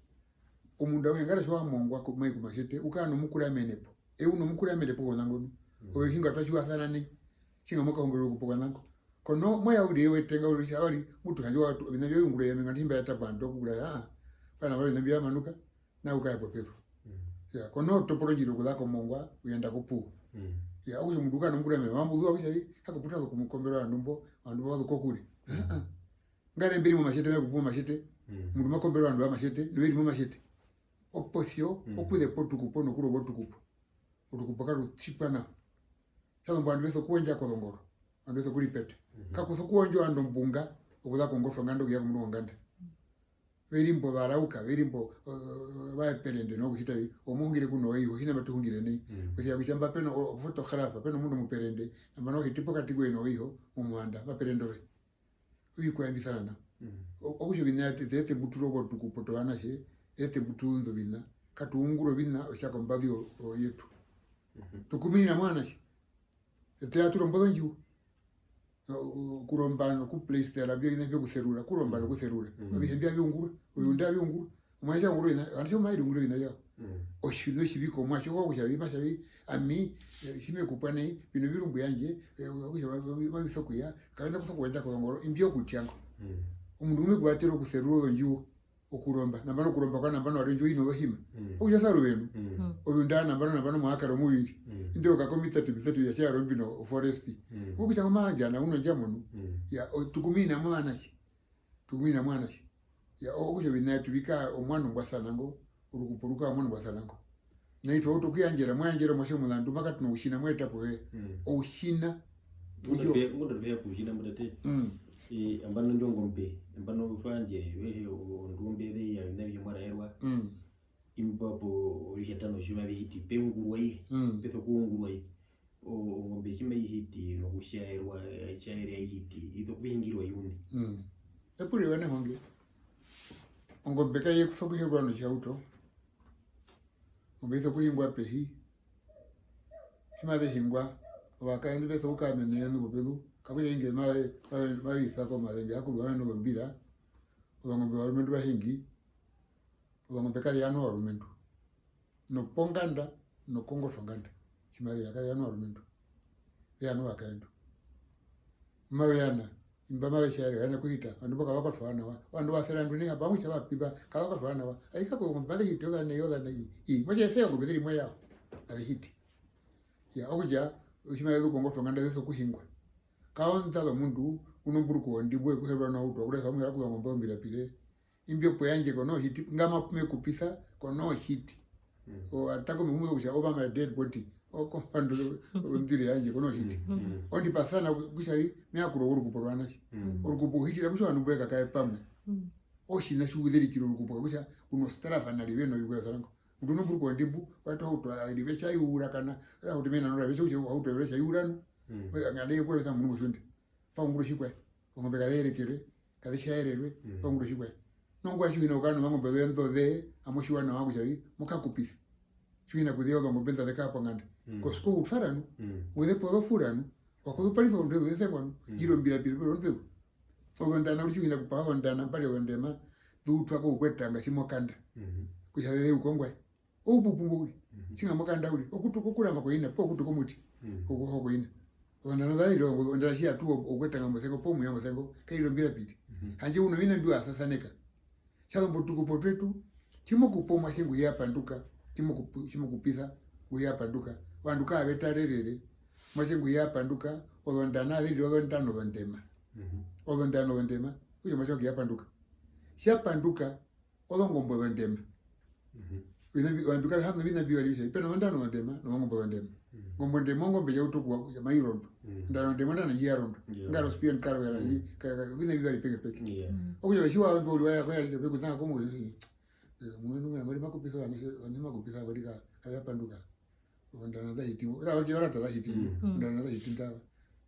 omundu auhe ngara tji wa mongwa ku-, mai ku Matjete, u kara nomukuramene po. E u nomukuramene po wonango nu. Mm. Ove tjinga twa tjiwasana nai, tjinga mo kahungirira okupa onango. Kono moya uriri wetenga uriri tja vari mutu handje wa oviṋa vya ungura ya menga ndihimba ya tapa ndo kukura ya, ah, pana vari oviṋa vya manuka, na ukaya popezu. Mm. Ya, kono toporo ndjiro kuza komongwa, uyenda kopu. Mm. Ya, okutja omundu kana ungura me, mambu zuwa kutja vi, hako puta zo kumukombera vandu mbo, vandu mbo vazu kokure. Mm. Ah, ah. Ngare mbiri mo Matjete, me kupu mo Matjete, Mm. mundu makombera vandu va Matjete, noveri mo Matjete. Oposio, Mm. okuze potukupo nokurova otukupo. Otukupo karu tjitwa nao. Tjazumbo ovandu ve sokuwondja kozongoro, ovandu ve sokuripeta. Mhm. Kaku sokuwondja ovandu ombunga okuza kongotwe onganda okuya komundu wonganda. Ve ri mbo va rauka, ve ri mbo, eh, va eperende nokuhita vi, omuhungire kuno oiho, hina matu hungire nai. Mhm. Kutja kutja mba peno o-, photographer, peno mundu omuperende, nambano ohiti pokati koye noiho, momuhanda, maperende ove. Ovikwaye mbi sana nao. Mm. O-, okutja oviṋa eṱe, eṱe mbu tu rova otukupo tovanatje, eṱe mbu tu unḓa oviṋa, katu ungura oviṋa otja kombazu yo-, yo-, yetu. Mhm. Tu kuminina movanatje. Eṱe atu rombo ozondjiwo. O-, o-, okuromba nokuplaystera, mbyo oviṋa mbyo kuserura, kuromba Mm. nokuserura. Mm. Avihe mbyo avi ungurwa, oviunda avi ungurwa. Omuatje wa ungura oviṋa, ovanatje mave ungura oviṋa vyawo. Mm. Otjiṋa otjivi komuatje, okutja vi, matja vi, ami, eh, tji me kupwa nai, mbi novirumbu vyandje, eh, okutja ma-, ma-, mavi sokuya, kave na kusokuwenda kozongoro, imbi okutja ngo. Mm. Omundu ngu me ku vatera okuserura ozondjiwo, okuromba, nambano okuromba kwa nambano wa ri ondjiwo i nozohima. Mm. Okutja sa ruvenu. Mm. Mm. Oviunda nambano, nambano mwa kara omuviri. Mm. Indi okaka omitatu, mitatu vya tjara ombi no forest. Mm. Okutja ngo maandjana, uno ndjamonu. Mm. Ya, o-, tu kuminina movanatje. Tu kuminina movanatje. Ya, o-, okutja oviṋa vyetu vi kara omuano mbwa sana ngo, orukupo ru kara omuano mbwa sana ngo. Nai twa utu okuyandjera, mo yandjere omuatje omuzandu, ma katu noutjina, mo eta pove. Mm. Outjina. Ngunda tu ya, ngunda tu ya koutjina mbo tate. Mm. Eh, nambano indjo ongombe, nambano twa yandjere, vehe o-, ondunge mbe ya, oviṋa avihe mwa raerwa. Mm. Imba po oritjatano tji mavi hiti, pe ungurwa ihe, Mm. pe sokuungurwa ihe. O-, ongombe tji mai hiti nokutjaerwa, ai tjaere ai hiti, i sokuhingirwa i uṋe. Mm. Epuriro ewa nehonge. Ongombe kai sokuherwa notjihauto. Ongombe i sokuhingwa pehi. Tji maze hingwa, ovakaendu ve sokukaamena eṋu popezu, kakutja inge mave, mave, mave isa ko omazenge, akuru ave nozombira. Ozongombe ovarumendu va hingi, ozongombe kaze yanwa ovarumendu. Noponganda, nokongotwe yonganda. Tjimariva kaze yanwa ovarumendu. Ze yanwa ovakaendu. Mave yana, imba mave tjaere, ovandu okuhita, ovandu mbo kava kwatwa nawa. Ovandu va serandu nai hapo, amutja vapi mba, kava kwatwa nawa. Aika ko, mba ze hiti, ozane, ozane, i, i. Motja, eseya ongombe ze ri mo yao. Ave hiti. Ya, okutja, otjimariva ze zu kongotwe yonganda ze sokuhingwa. Kaonda zomundu, u nomburuku ondi mbwe kuherwa nohauto, akuresa omwera kuzongombe ombirapire. Imbi opo yandje kono hiti, ngama me kupisa kono hiti. Mm. O atako me humuza kutja over my dead body, o compound ondire yandje kono hiti. Mm. Mm. Ondi pasana kutja vi, me yakura orukupo rwa nasi. Mm. Orukupo uhitira kutja ovandu mbwe kakae pamwe. Mm. Otjina tji u zerikira orukupo, kutja u no starava nari veno vikwa sarango. Mundu u nomburuku ondi mbu, wa eta ohauto, ari ve tja yura kana, ohauto mena nora, ve tja kutja ohauto ve tja yura nu. Mm. Nganda ye kuresa mundu motjunde. Pa ungura otjikwaye. Ongombe kaze yerekerwe, kaze tjaererwe, mm, pa ungura otjikwaye. Nongwaye tji u hi na kukara nozongombe zoye nḓo ze, amo tjiwa nawa kutja vi, mo kakupisa. Tji u hi na kuzeya ozongombe nḓa ze kara ponganda. Mm. Kosiko u twara nu, mm, u zepa ozofura nu, wa kozoparisa ozondu ezu ze sengwa nu, mm, ndji ri ombirapire peri ozondu ezu. Ozondana uriri tji u hi na kupaha ozondana mbari ozondema, nḓu u twa ko kukwetanga tji mo kanda. Mm. Kutja ze zeuke ongwaye. Oupupu mbo uriri. Mhm. Tjinga mo kanda uriri, okutuka okurama koina, poo okutuka omuti, mhm, okukoha koina. Ozondana za ziri, ondana tji ya tuwa okwetanga mosengo, poo muya mosengo, kai ri ombirapire. Mhm. Handje u novina mbi wa sasaneka. Tja zu mbo otukupo twetu, tji mo kupu omuatje ngu hi ya panduka, tji mo kupu-, tji mo kupisa ngu hi ya panduka. Ovandu kaave tarerere, omuatje ngu hi ya panduka, ozondana ze rira ozondana ozondema. Mhm. Ozondana ozondema, okutja omuatje ngu hi ya panduka. Tja panduka, ozongombe ozondema. Mhm. Ovina mbi, ovandu kave hana ovina mbi vari vi tja vi, pe nozondana ozondema, nozongombe ozondema. Mhm. Ngombe ondema ongombe ya uta okuwa, ya mai rondo. Mhm. Ondana ondema ondana ndji ya rondo. Yeah. Ngaro speed and cargo ya, mhm, ka, ka, ovina mbi vari pekepeke. Yeah. Mm. Okutja tji wa ndo uri wa ya, ko ya, pe ku tanga komo, eh, eh, munu ngana, mari makupisa, wani, wani makupisa, wani ka, kave panduka. Ozondana za hiti, ora, oke orata za hiti, mm, mm, ozondana za hiti ndava.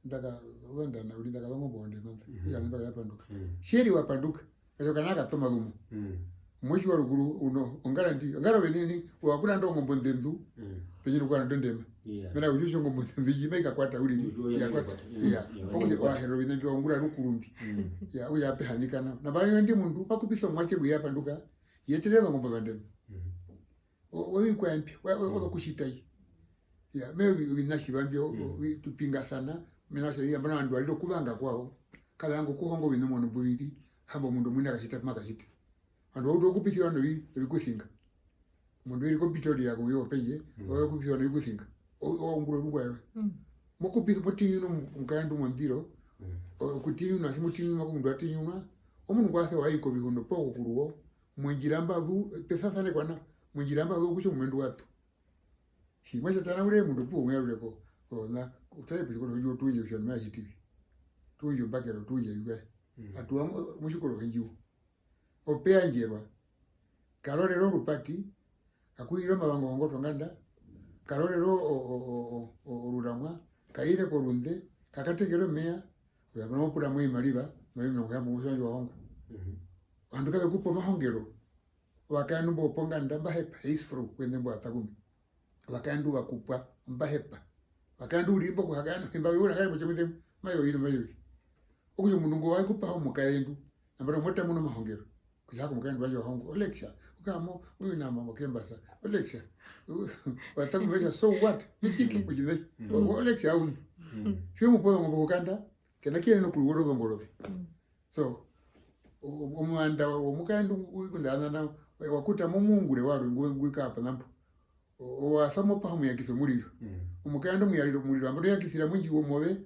Ndaka, ozondana, uri ndaka zongombe ozondema nḓa. Mhm. Okutja nai mba ka ya panduka. Mm. Tje ri wa panduka, katjo kana ka toma lumwe. Mm. Motjiwa rukuru, u no, ongara ndi, ongara ovenene, wa kuranda ongombe ondendu, mm, pendje nokuranda ondema. Yeah. Mena kutja otjongombe ondendu ndji mai kakwata uriri, okutja ya kwata. Mm. Yeah. Yeah. Okutja wa herera ovina mbi wa ungura rukuru mbi. Mm. Yeah, okutja ape hanika nao. Nambano ndi mundu, ma kupisa omuatje ngu ya panduka, ye etere ozongombe ozondema. Mm. O-, ovikwaye mbi, wa-, wa-, mm, ozokutjita i. Ya, me ovi-, ovinatjiva mbyo, mm, ovi-, tu pingasana, mena rokutja nambano ovandu va rira okuvanga kwao, kave vanga okuhonga ovina omuano mbuviri, hambo omundu omuini a katjita pu ma katjita. Ovandu va utu okupisiwa novi-, novikusinga. Omundu we ri kompitoria kouye wopendje, mm, ove okupisiwa novikusinga. O-, o-, ungura orungwae rwe. Mm. Mokupisa, mo tinyuna omu-, omukaendu mondiro, mm, o-, okutinyuna, tji mo tinyunwa komundu wa tinyunwa, omundu ngwa sewa a i kovihundo poo kokuruwo, mondjira mba zu, pe sasanekwa nao, mondjira mba zu okutja omurumendu wa tu. Tjimwe tja tanaurire omundu opuwo mu yarure ko, ko na, u tare potjikoroho tjiwa tuundje kutja ovandu mave tjiti vi. Tuundje ombakero, tuundje ovikwaye. Mm. Atuwa mo-, motjikoroho tjiwa. Ope yandjerwa. Karorere orupati, kakuhire omavanga ongotwe yonganda, karorere o-, o-, oruramwa, kaire korunde, kakatekere omeya, ove nao mo pura mo ovimariva, omayovi omirongo hamboumwe tji wa hongwa. Mhm. Ovandu kave ku pa omahongero, ovakaendu mbo voponganda mba hepa, heisfru, kuenene mbo vatakumi. Ovakaendu va kupwa, mba hepa. Ovakaendu uriri mbo kuhakaena, mba veura ngari motjomuise, mayovi, mayovi. Okutja omundu ngo wa kupaha omukaendu, nambano mo tamuna omahongero. Kutja hako omukaendu wandje wa hongwa, o lecture. Okamo, uyu nama mokembasa, o lecture. Wa takumi kutja, so what? Ni tjike, mm, kutja nai. Mm. O, o lecture auni. Mm. Tji we mu pa ozongombe okukanda, ke na kuyenena okuungura ozongorovi. Mm. So, o-, o-, omuanda womukaendu ngwi ngunda a nana, wa kuta momuungure warwe ngu-, ngwi kaa ponambo. O-, o-, wa sa mo paha omuyakisa omuriro. Mm. Omukaendu omuyarira omuriro, nambano yakisira mwindji womove,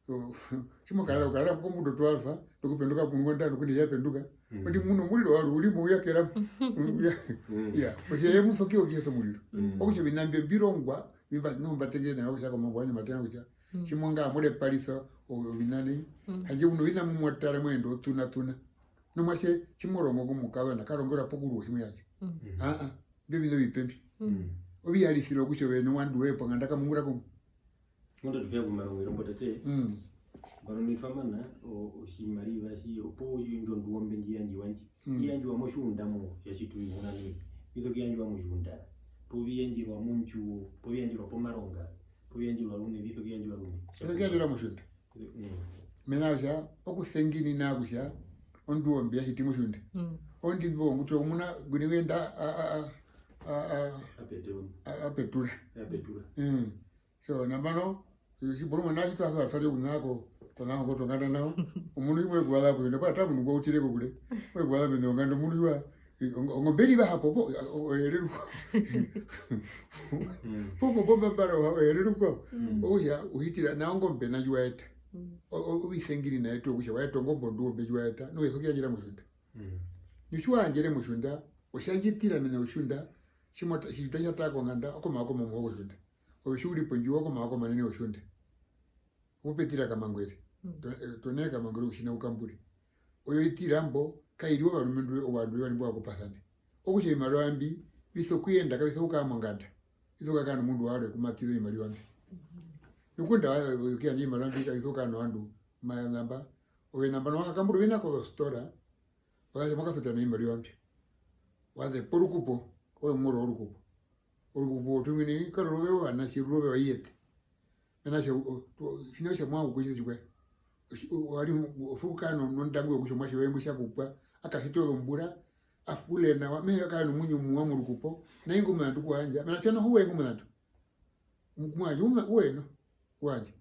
o-, tji mo karara, u karara kombundo twelve, nokupenduka pungu ndano, kune ya penduka. Mm. Ondi muno omuriro warwe, u ri mo u yakera mo. Mm. Ya, mm, ya, posia ye mu soki okuyakisa omuriro. Mm. Okutja ovina mbyo mbi rongwa, mbi mba-, noho mba tengene nao kutja komambo wandje mba tengene kutja, mm, tji mo nga amu reparisa o-, ovina nai, mm, handje u novina mu mo tara mo enda o tuna tuna. Nomuatje tji mo rongo komukazona, ka rongerwa pokuruwa tjimwe yatje. Mm. Aa, mbyo ovina ovipe mbi. Mm. Oviyarisiro kutja ove novandu voye ponganda kamu ungura kumwe. Ngunda tu ya komarongero mbo tate. Mm. Nambano nai twa mana, o-, otjimariva tji, opo indjo nduwombe ndji yandjiwa ndji. Mm. I yandjiwa motjiunda mo, ya tjitwa oviṋa nai. Mbi sokuyandjiwa motjiunda. Poo vi yandjerwa mondjuwo, poo vi yandjerwa pomaronga, poo vi yandjerwa ruṋe, mbi sokuyandjiwa ruṋe. Mbi sokuyandjiwa motjiunda. Mm. Mena rokutja, okusenginina kutja, onduwo mbi ya hiti motjunda. Mm. Ondi mbo ngu tja omuna ngwi ngwe enda a, a, a, a, a, A petura. a, a petura. A petura. Mm. So, nambano, tji porumwe nao tji twa za twa ri okunaa ko, konao kotonganda nao, omundu umwe we ku vaza kuyenda, poo ata omundu ngwa utire kokure, we ku vaza mena onganda, omundu iwa, o-, ongombe ri va hapo, po, o-, o-, oyereruko. Mm. Popo, pomba mbara, o-, oyereruko. Mm. Okutja, u hitira, na ongombe na ndji wa eta. Mm. O-, o-, ovisengi na etu, okutja, wa eta ongombe onduwo mbe ndji wa eta, nu u sokuyanjera motjunda. Mm. Nu tji wa yandjere motjunda, otja ndji tira mena rotjunda, tji mo ta-, tji ta tja taa konganda, okomaoko momuhoko wotjunda. Ove tji u ri pondjuwo, okomaoko manene wotjunda. Opu pe tira Kamangwere. Mm. To-, eh, tonee Kamangwere otjina u kambure. Oyo i tira mbo, kai ri ovarumendu, ovandu vevari mbo va kupasane. Okutja ovimariva mbi, vi sokuyenda, kavi sokukara monganda. Vi sokukara nomundu warwe ku ma tira ovimariva mbi. Mhm. Nu ngunda wa-, wa-, wa-, okuyandja ovimariva mbi, kavi sokukara novandu mba ya namba. Ove nambano wa kakambura ovina kozostora, wa za mo kasuta novimariva mbyo. Wa zepa orukupo, ove moro orukupo. Orukupo otumwine, karurove ovanatje, rurove ovaiyete. Mena rokutja, o-, o-, tjina kutja mo vanga okukondjisa tjikwaye. Otji-, o-, wa ri o-, o sokukara no-, nondangu yokutja omuatje woye ngwi tja kupwa, a kahita ozombura, a fule nawa, mehee a kara nomuinyo omuwa morukupo, nai ingo omuzandu ku wa yandja, mena rokutja noho we ingo omuzandu. Omukumwa wandje, umwe, uwe no, wandje.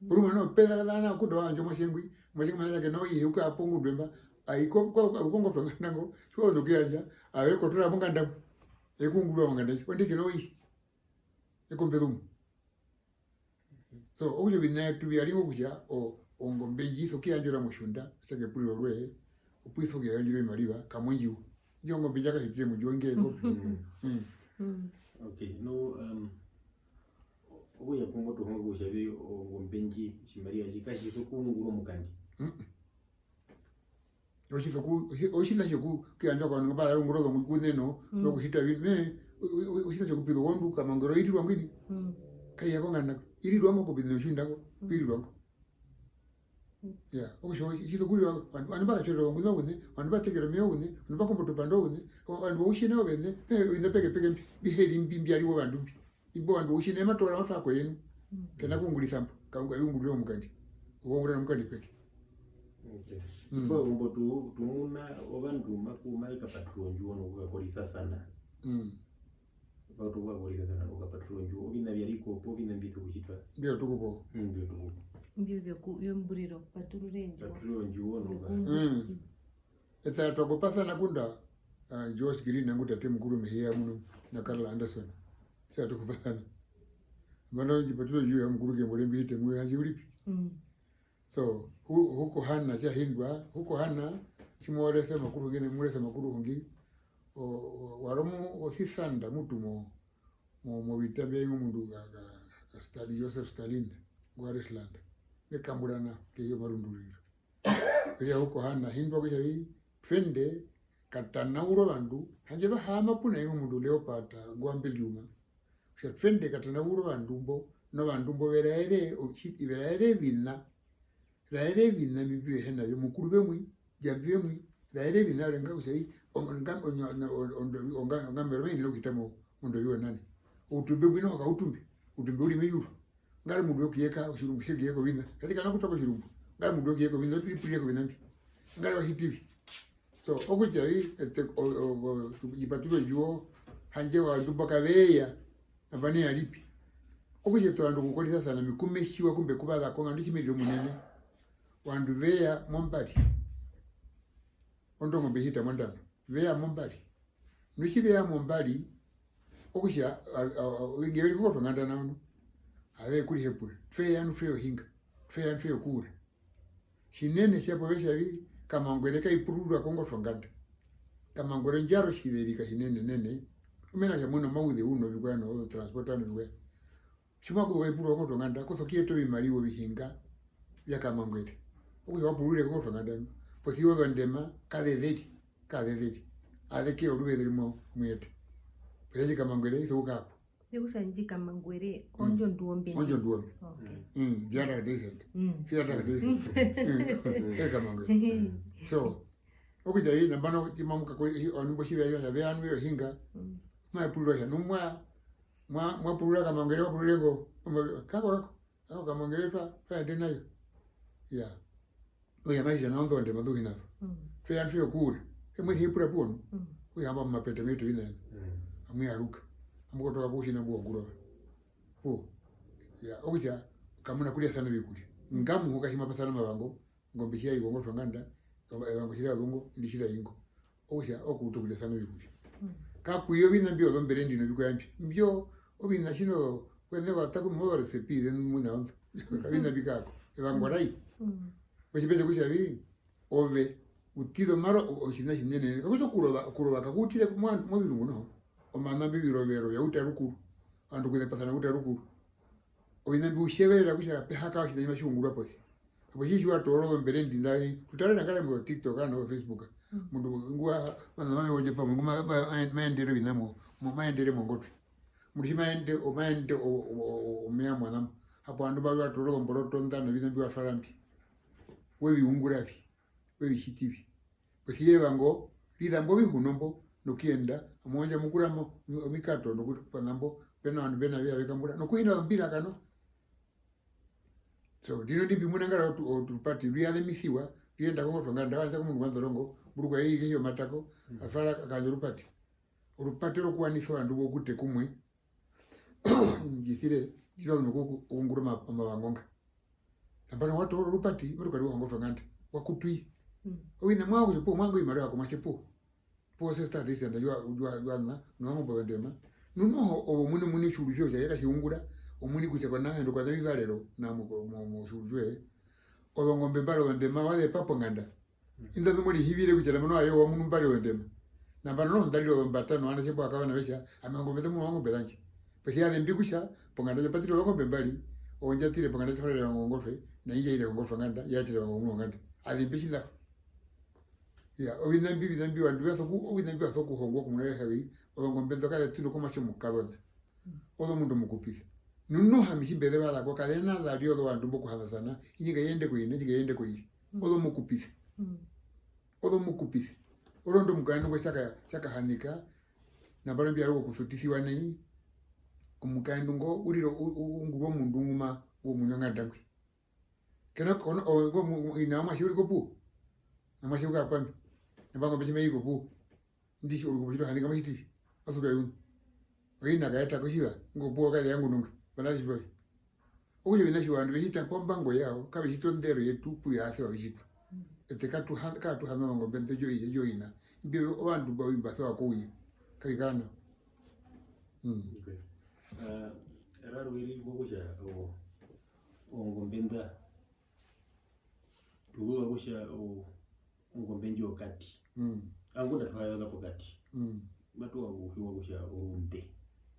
Porumwe noho, pe za, za, na kunda wandje omuatje ngwi, omuatje ngwi mena rokutja ke na oihe, u kara pongundu emba, ai ko, ko, ko, kongotwe onganda ngo, tji wa zu nokuyandja, ave kotora monganda mo, e ku ungurira monganda ndji, onde ke na oihe, e kombeza umwe. So, okutja ovina vyetu vya ri ngo kutja, o, ongombe ndji i sokuyandjwa motjunda, otja kepuriro roye, opu i sokuyandjerwa ovimariva, kamwe ndjiwo. Indjo ongombe ndja kahitire mondjuwo, ingee kopi? Mm. Mm. Mm. Okay, nu, um, okutja pu mo tu honga kutja vi ongombe ndji, otjimariva tji, katji sokuungura omukandi. Mm. Otji soku-, otji-, otjina tjoku-, kuyandja kovandu nga mba ungura ozongwi ku neno, mm, nokuhita vi-, me-, o-, o-, o-, otjina tjokupizwa ozondu, Kamangwere i rirwa ngwini? Mm. Kai ya konganda ko. I rirwa ngo kopina otjunda ngo, mm, i rirwa ngo. Ya, okutja, otji sokurira, ovandu, ovandu mba katjorera ozongwi oune, ovandu mba tekera omeva oune, ovandu mba kombota opanda oune, o-, ovandu voutjine ovene, me-, ovina peke peke mbi, mbi he ri mbi, mbya ri wovandu mbi. Imbo ovandu voutjine, ma toora, ma twara koyenu. Mm. Ke na kuungurisa mbo, ka-, ka ungurire omukandi. Owo ungurira omukandi peke. Okay. Mm. Tjipa, umbo tu-, tu muna ovandu maku-, mave kapaturura ondjuwo nokukakorisasana. Mm. Vatu kukakorisasana nokukapaturura ondjuwo. Ovina vya ri ko, poo ovina mbi tu kutjitwa. Mbyo tu kupo. Mm, mbyo tu kupo. Mbyo vyoku-, vyomburiro, paturura ondjuwo. Paturura ondjuwo, nokuka-, mm. Mm. Eṱe twa kupasana ngunda, ah, George Green nangu tate mukuru me hi ya muno, na Carl Anderson. Tja tu kupasana. Mano ndji paturura ondjuwo ya mukuru kembo re mbi hite muyo, handje u ri pi? Mm. So, hu-, hu Kohana tja hindwa, hu Kohana, tji mo rese makuru hungine, mo rese makuru hungi, o-, o-, wa ri omu-, osisanda mutu mo-, mo-, movita mbya ingo mundu ka, ka, ka Stalin, Joseph Stalin, ngo Rusland, me kambura nao, kehi yomarundururiro. Okutja hu Kohana, hindwa kutja vi, twende, katanaura ovandu, handje va haama puna ingo mundu Leopard, ngwa Belgium. Kutja twende, katanaura ovandu mbo, novandu mbo ve raere, otji-, ve raere ovina, raere ovina mbi mbi ve hena vyo, Mukuru vemwi, Ndjambi vemwi, raere ovina vyarwe nga kutja vi, onga-, onga-, onga-, onga-, onga-, ongamero mai yenene okuhita mo-, mondovi yonane. Outumbe mbwi noho kautumbe, outumbe u ri meyuru. Ngari omundu wokuyeka otjirumbu, tje kuyeka ovina. Katji kana kutwa kotjirumbu. Ngari omundu wokuyeka ovina, otu ripurire kovina mbi. Ngari wa hiti vi. So, okutja vi, eṱe, o-, o-, o-, tu-, i paturura ondjuwo, handje ovandu mbo kave ya, nambano ya ri pi? Okutja eṱe ovandu okukorisasana, ami ku me tjiwa ku mbe ku vaza ko, nga ndu tji me rire omunene. Ovandu ve ya mombari. Ondongo mbe hita mondano. Ve ya mombari. Nu tji ve ya mombari, okutja, a, a, a, ovingi ve ri kongotwe onganda nao nu. Ave kurihepura. Twe ya nu twe ya ohinga. Twe ya nu twe ya okuura. Tjinene tja po ve tja vi, Kamangwere kai pururwa kongotwe onganda. Kamangwere ondjara otjiverika tjinenenene. Omena kutja muna omauzeu novikwao, nozotransporta novikwao. Tji ma kuzu kai pururwa kongotwe onganda, ku sokuyeta ovimariva ovihinga vya Kamangwere. Okutja wa pururire kongotwe onganda nu. Posi ya ozondema, kaze zeri, kaze zeri. Aze keya oruveze rumwe omuyete. Posi ya tji Kamangwere, i sokukara po. Okutja ndji Kamangwere, mm, ondjo nduwombe ndji? Ondjo nduwombe. Okay. Mm, Viara Desert. Mm. Viara Desert. Mm. Mm. E Kamangwere. Mm. So, okutja vi, nambano, tji mamu kakore, hi-, ovandu mbo tji ve ya, ve ya nu ve ya ohinga, mm, mave purura kutja, nu mwa, mwa, mwa purura Kamangwere, mwa purura ngo, kako, kako, kako Kamangwere twa, twa ende na yo. Ya. Okutja mai tja nao inḓo zondema nḓu hi na zo. Mm. Twe ya ndu yokuura. Emwe rihipura puwo nu. Mm. Okutja amba momapeta metu vina ena. Mm. Amu yaruka. Amu kotoka kuutjina mbu wongurova. Puwo. Ya, okutja, kamu na kuriasana ovikurya. Nga muhuka tji mwa pasana omavango, ongombe tji ya i kongotwe yonganda, evango tji ra zu ngo, indi tji ra i ngo. Okutja, okuuta okurasana ovikurya. Mm. Kaku i ovina mbyo, ozomberendino, ovikwao mbyo. Mbyo, ovina tjino, kuene wa taku mo resepi, then muna onzo. Kavina mbi kako. Evango ra i. Mm. Otjipetja kutja vi, ove, u tira omaro, o-, otjina tjinene. Kakutja okurova, okurova kaku utire mo-, movirungu noho. Omana mbi ovirovero vya uta rukuru. Ovandu okuzepasana uta rukuru. Ovina mbi u tjeverera kutja pe ha kara otjina tji matji ungurwa posi. Hapo tji tji wa toora ozomberendi nda, tu tarera ngarire mo TikTok, ano Facebook. Mm. Omundu ngwa, mana mave wondje pamwe, ngu ma, ma, ma, ma endere ovina mo, mo, ma endere mongotwe. Omundu tji ma ende, o, ma ende o, o, o, o, omeva mo na mo. Hapo ovandu mba wa toora ozomboroto nda novina mbi wa twara mbi. We vi ungura vi, we vi tjiti vi. Posi ya evango, ri za mbo ovihuno mbo, nokuyenda, amu yandja mu kurama omikato, nokupa na mbo, pe na ovandu mbe na vyo ve kambura, nokuhina ombira kano. So, ndino ndi mbi muna ngara otu-, otupati, ruyazemisiwa, ruyenda kongotwe yonganda, wa yandja komundu wa ndorongo, mburukwa ye i kehi yomatako, mm, a twara a kaandja orupati. Orupati orokuwanisa ovandu vokuta kumwe, ndji sire, tji twa zu noku-, okuungura oma-, omavango nga. Nambano wa toora orupati, maru kariwa kongotwe yonganda, wa kutu i. Mm. Ovina mwa kutja opuwo, mwa ngo imariwa komuatje puwo. Puwo sesta ati senda jwa, jwa, jwa na, novango mbo zondema. Nu noho, ove omuini, omuini otjiuru tjoye tja ye katji ungura, omuini kutja ko na hendo kwa na vivarero, na mo, mo, motjiuru tjoye. Ozongombe mbari ozondema, wa zepa ponganda. Inda ndu mo rihivire kutja nambano ayo wa munu mbari ozondema. Nambano noho nda rire ozombata novanatje mbo vakazona ve tja, ami ozongombe nḓe munu ozongombe zandje. Posi ya zembi kutja, ponganda ndjo pa tire ozongombe mbari, owo ndja tire ponganda tja twarere evango kongotwe, na indjo ya ire kongotwe yonganda, ya tire evango komunu wonganda. Azembi tjina. Iya, ovina mbi, ovina mbi ovandu ve soku-, ovina mbi va sokuhongwa komuna Lehavi, ozongombe nḓo kaze tundu komuatje omukazona. Ozomundu omukupise. Nu noho ami tji mbe ze vaza ko, kaze na za ri ozovandu mbo kuhazasana, indji nga yende ko ine, indji nga yende ko ihi. Mm. Ozomukupise. Mm. Ozomukupise. Orondu omukaendu ngo tja ka-, tja kahanika, nambano mbi ya ri okusutisiwa nai, omukaendu ngo u rire u-, u-, ungurwa omundu ngu ma, ngu omunyonganda ngwi. Kena kono, o, o, mu, mu, ina omuatje u ri kopuwo. Omuatje u ka kwami. Embango mbe tji mai kopuwo. Ndi tji u ri kopuwo tji to hanika mo tjiti vi. Asuka yuni. Oina ka eta ko tjiva. Ngo puwo kaze yangu nunga. Bana tjiva vi. Okutja ovina tjiva ovandu ve tjita pombango yawo, kave tjita ondero yetu, pu ya ase wa vi tjitwa. Mm. Eṱe katu ha-, katu hana ozongombe nḓo jo iye, jo ina. Imbi ovandu mba, mba sewa kouye. Kavi kara nawa. Mm. Okay. Ah, rarwe ri kokutja, o, ongombe nḓa, tu zuva kutja o-, ongombe ndjo yokati. Mm. Angunda twa yoka pokati. Mm. Matu vanga okuhiwa kutja orunde.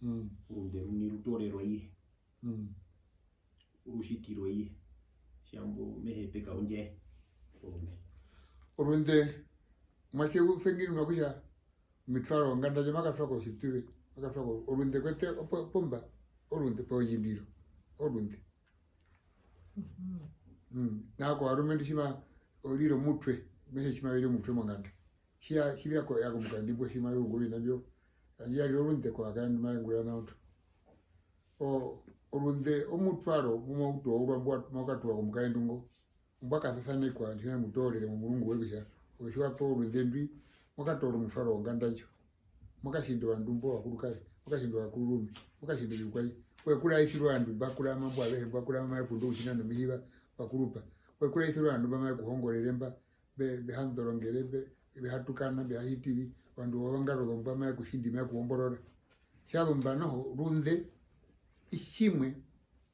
Mm. Orunde runi ru toorerwa iye. Mm. Ru tjitirwa iye. Tjambo me hepeka ondjaye. Orunde. Orunde, omuatje u senginwa kutja omitwaro yonganda ndjo ma katwa kotjituve, ma katwa ko-, orunde kwete opo-, pomba, orunde pondjindiro, orunde. Mhm. Mm. Nao kovarumendu tji ma-, o rire omutwe, me hee tji mave rire omutwe monganda. Tji ya-, tji ve ya ko-, ya komukaendu mbwo tji mave ungura ovina mbyo, tjandje ya rire orunde kovakaendu mave ungura nao ndo. O-, orunde omutwaro mbu mau toorwa mbwa-, mau katuwa komukaendu ngo. Mbwa kasasanekwa, tji me mu toorere momurungu we kutja, ove tji wa pewa orunde ndwi, mo katoora omutwaro wonganda ndjo. Mo katjinda ovandu mbo ovakurukare, mo katjinda ovakururume, mo katjinda ovikwai. Ove kuraisirwa ovandu mba kurama mbo avehe, mba kurama mave kunda outjina nomihiva, mba kurupa. Ove kuraisirwa ovandu mba mave ku hongorere mba, mbe-, mbe ha ndorongere, mbe-, mbe ha tukana, mbe ha hiti vi, ovandu wozongaro zombwa mave ku tjindi, mave ku omborora. Tja zu mba noho, orunde, itjimwe,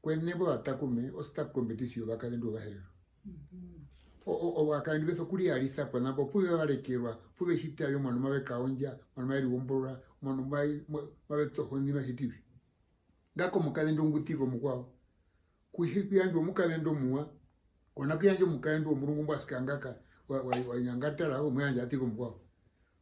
kuene poo vatakume, o start competition yovakazendu Ovaherero. Mhm. O-, o-, ovakazendu ve sokuriyarisa po, nao pu ve varekerwa, pu ve tjita vi, omuano mave kaondja, omuano mave riwomborora, omuano mave, ma-, mave toho, nḓi ma tjiti vi. Nga komukazendu ngu ṱiza omukwao, ku hi kuyandjwa omukazendu omuwa, kona kuyandjwa omukazendu womurungu mbwa sikangaka, wa, wa, wa nyangatara, omuyandja a ṱiza omukwao.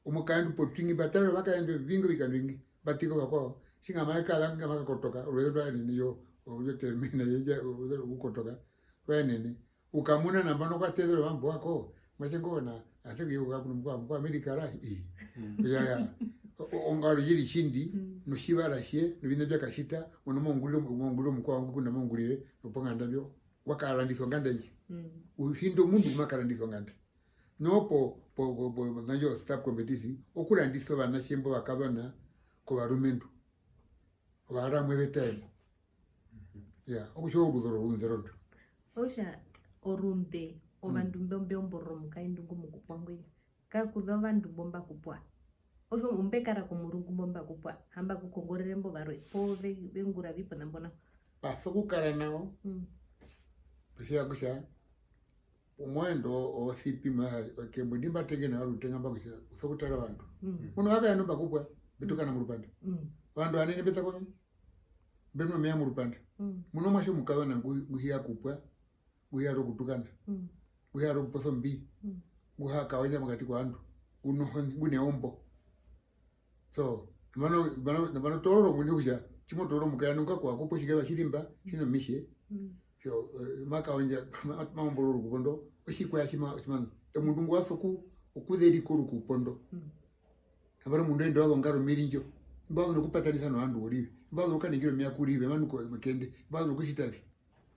Omukazendu potuingi mba tarera ovakazendu ovingi ovikando vingi, mba ṱiza ovakwao. Tjinga mave kaza, nga maka kotoka, oruveze ndwa yenene yo, yo termina, yo, yo, oruveze rwokukotoka, rwa yenene. U kamuna nambano kwa tezerwa omambo wako, muatje ngo na, a se kuyeuka kuno mukwao, mukwao Amerika ra, ii. Mm. Ya, ya. O-, o-, ongaro ye ri tjindi, mm, notjivara tje, novina mbya katjita, mono mo ungurire, mo ungurire omukwao, ngu kuna mo ungurire, noponganda mbyo. wa karandisa onganda ndji. Mm. U hinda omundu ngu ma karandisa onganda. Nu po, po, po, po, nandjo staff competition, okurandisa ovanatje mbo vakazona kovarumendu. Ovaramwe vetaemo. Mhm. Ya, okutja oruzoro orunde rondo. Okutja orunde, mm, ovandu mbe-, mbe omborora omukaendu ngu mokupwa ngwi. Kakuza ovandu mbo mba kupwa. Okutja ombe kara komurungu mbo mba kupwa, hamba kukongorere mbo varwe, poo ve-, ve ungura vi pona mbo nao. Mba sokukara nao, mm, posia kutja, omuendo o-, o C P maha, okembo ndi mba tenge nao rutenga mba kutja, u sokutara ovandu. Mm. Muno wa kaenda mba kupwa, mbe tukana morupanda. Mm. Ovandu ovanene mbe ta kwami, mbe nu omeya morupanda. Mm. Muno omuatje omukazona ngu-, ngu hi ya kupwa, ngu hi ya rokutukana, mm, ngu hi ya rokuposa ombi, mm, ngu ha kaondja mokati kovandu, ngu noho-, ngu neombo. So, nambano, nambano, nambano toorora omuini kutja, tji mo toora omukaendu nga kwa kupwa otjikeva tji ri mba, tji nomitje. Mm. So, eh, ma kaondja, ma, ma omborora orukupo ndo, otjikwaye tji ma, tji ma nu. Omundu ngwa soku-, okuzerika orukupo ndo. Mm. Nambano omundu ende wa zongara omirindjo, mba zu nokupatanisa novandu worive, mba zu nokukaningira omeva kurive, manu ko-, mekende, mba zu nokutjita vi.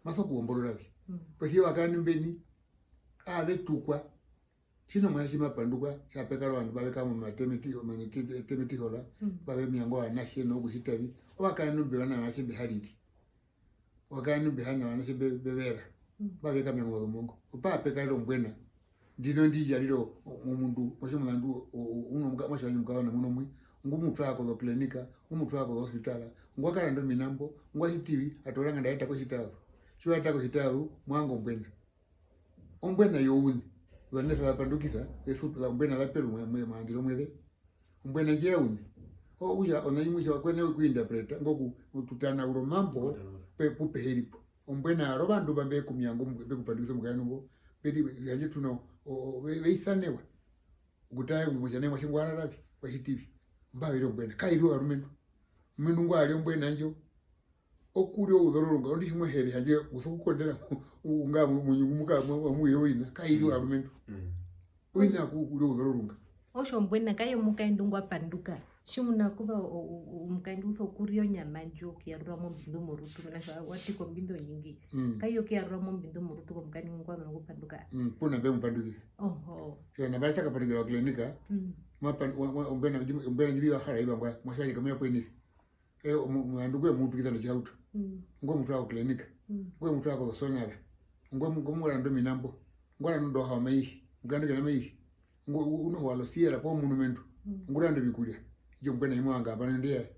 Ma sokuomborora vi. Mm. Posia ovakaendu mbeni, aave tukwa. Tjina omuatje tji ma pandukwa, tji pe kara ovandu mba ve kara momatemeti-, omatemetihola, mm, mba ve mianga ovanatje nokutjita vi. Ovakaendu mbe vana ovanatje mbe ha riri. Ovakaendu mbe hana ovanatje mbe, mbe vera. Mm. Mba ve kamianga omazumongo. Opa pe karira ombwena. Ndino ndi ndja rira o-, o-, omundu, omuatje omuzandu, o-, o-, uno muka-, omuatje wandje omukazona muno mwi, ngu mu twara kozoklinika, ngu mu twara kozohospitala, ngwa karanda ominambo, ngwa tjiti vi, a toora nganda a eta kotjitazu. Tji wa eta kotjitazu, mwa vanga ombwena. Ombwena youṋe, ozonesa za pandukisa, esu-, ombwena za peru mwe-, mwe-, moandero mweze. Ombwena ndji youṋe. Okutja, ona imwe tja kwena okuinterpreta, ngoku, tu tanaura omambo, pe-, pu pe he ri po. Ombwena yaro ovandu mba mbe ku mianga, mbe ku pandukisa omukaendu ngo, mbe ri, handje tu no, o-, o-, ve-, ve isanewa. Okutara kutja nai omuatje ngwa rara vi, wa tjiti vi. Mba ve ri ombwena, kai ri ovarumendu. Omurumendu ngwa ri ombwena ndjo, okurya ouzororunga, ondi tji mo here handje u sokukondera u-, u-, nga mu-, munyungu muka mu-, mu-, amuwire oviṋa, kai ri ovarumendu. Mm. Oviṋa ku-, kurya ouzororunga. Otjombwena kai omukaendu ngwa panduka. Tjimuna kuza o-, o-, o-, omukaendu u sokurya onyama ndjo okuyarura mombindu morutu, mena kutja wa tika ombindu onyingi. Mm. Kai okuyarura mombindu morutu komukaendu ngwa zu nokupanduka. Mm, puna mbe mu pandukisa. Oho. Tjandje nambano tja kapandukira oklinika, mm, mwa pan-, wa, wa, ombwena ndji-, ombwena ndji vi wa hara ivangwa, mwa tja kamuya kwenisa. Eh, omu-, omuandu ngwe mu utukisa notjihauto. Mm. Ngwe mu twara koklinika. Mm. Ngwe mu twara kozosonara. Ngwe mu-, ngwe mu randa ominambo. Ngwa randa ondoha yomaihi. Omukaendu ke na maihi. Ngo-, u-, u noho wa losiyera poo murumendu. Mm. Ngu randa ovikurya. Indjo ombwena imwe wa nga nambano ndeya.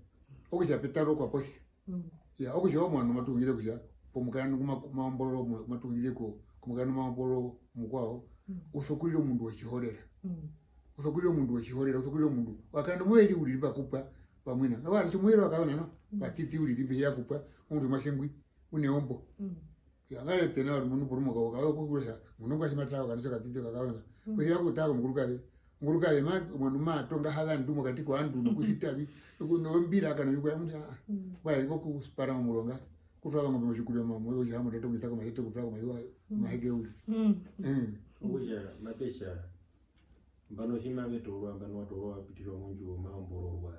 Okutja pe tarwa okwa posia. Mm. Ya, okutja omuano matu hungire kutja, pomukaendu ngu ma-, ma omborora omwe-, matu hungire ko, komukaendu ma omborora omukwao, mm, u sokurira omundu wotjihorera. Mm. U sokurira omundu wotjihorera, u sokurira omundu. Ovakaendu mo ve ri uriri mba kupwa, pamwe na. Nao ovanatje omuhero wa kazona nao, mm, va titi uriri mbe hi ya kupwa, omundu omuatje ngwi, u neombo. Mm. Ya, ngare tena vari mundu porumwe ka-, ka-, ka-, kutja, mundu ngwa tji ma tara okanatje okatiti okakazona. Mm. Posia ya kutara komukurukaze. Omukurukaze ma-, omundu ma tonga ha za ndu mokati kovandu, nokutjita vi, noku-, nombira kana vikwaye, omundu, ah, ah. Mm. Kwaye, ngo kuspara momuronga, kutwara ozongombe motjikuriro mo-, mo-, otjihamo, toto kuisa komatete, kutwara komahi-, mm, omaheke uriri. Mm. Mm. Okutja, mape tja, nambano tji mave toorwa, nambano wa toorwa wa pitisiwa mondjuwo, ma ombororwa.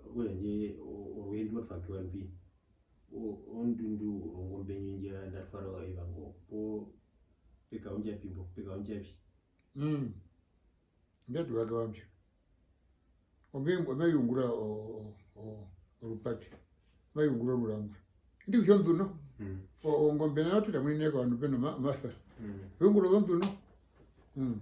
Okutja ndje, o-, oruhe ndwi matu fakiwa ndwi, o-, ondundu ongombe ndji ndja nda twara evango, poo pe kaondja pi mbo, pe kaondja vi. Mm. Mbi atu vaka wambio. Ombe-, ombe ungura o-, o-, o-, orupati. Mbe ungura oruramwa. Indi kutja onduno. Mm. O-, ongombe nayo tuta munine kwa vandu peno ma-, masa. Mm. Mbe ungura ozonduno. Mm.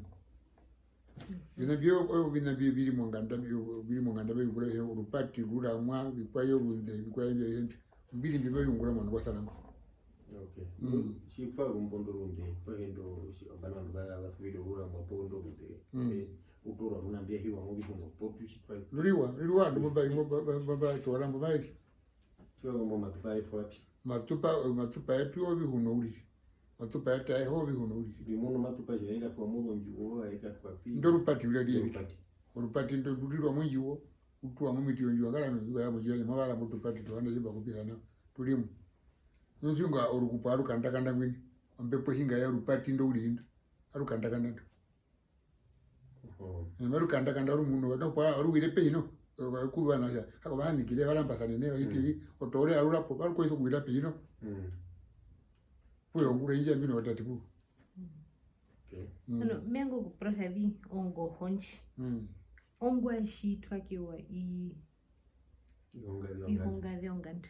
Oviṋa mbyo, oviṋa mbyo vi ri monganda, vi ri monganda mbe ungura ihe orupati, oruramwa, vikwaye orunde, vikwaye mbyo avihe mbyo. Ombiri mbi mavi ungura mwana ngwa sana ngo. Okay. Mm. Tji twa ri ombondo orunde, pahendo, tji-, ovandu va, va suvire oruramwa poo ndo orunde. Mm. Eh, u toora runa mbi ya hiwa mo vihunga, po tu tji twa ri. Ruriwa, ruriwa, ndo mba, mba, mba, mba, mba, toora mbo mairi. Tji wa ri ombo matupa yetu wapi? Matupa, matupa yetu ovihunga uriri. Matupa yetu ayehe ovihunga uriri. Mbi munu matupa tjo, aika twa mo mondjuwo, aika twa pi? Ndo rupati uriri. Ndo rupati. Orupati ndo ndu rirwa mondjuwo. Utuwa momiti yondjuwo, ngara nondjuwo ya mondjuwo, ya mavara motupati, tuhanda tjimba kupisa nao, turimo. Nonzinga orukupo arukandakanda ngwini, ombepo hinga ya rupati ndo uriri ndo, arukandakanda ndo. Mhm. Ema rukandakanda rumunu, ndo kwa aruwire pehino, kuwa na ya, hako bahanikire, barambasanene, bahitiri, mm, otore arurapo, barukoiso kuwira pehino. Mm. Puyo ngura indja mbino watati pu. Okay. Mm. Ano, me vanga okupura kutja vi ongoho ndji. Mm. Ongwaye tji twa kewa i-, ihonga zeonganda. Ihonga zeonganda.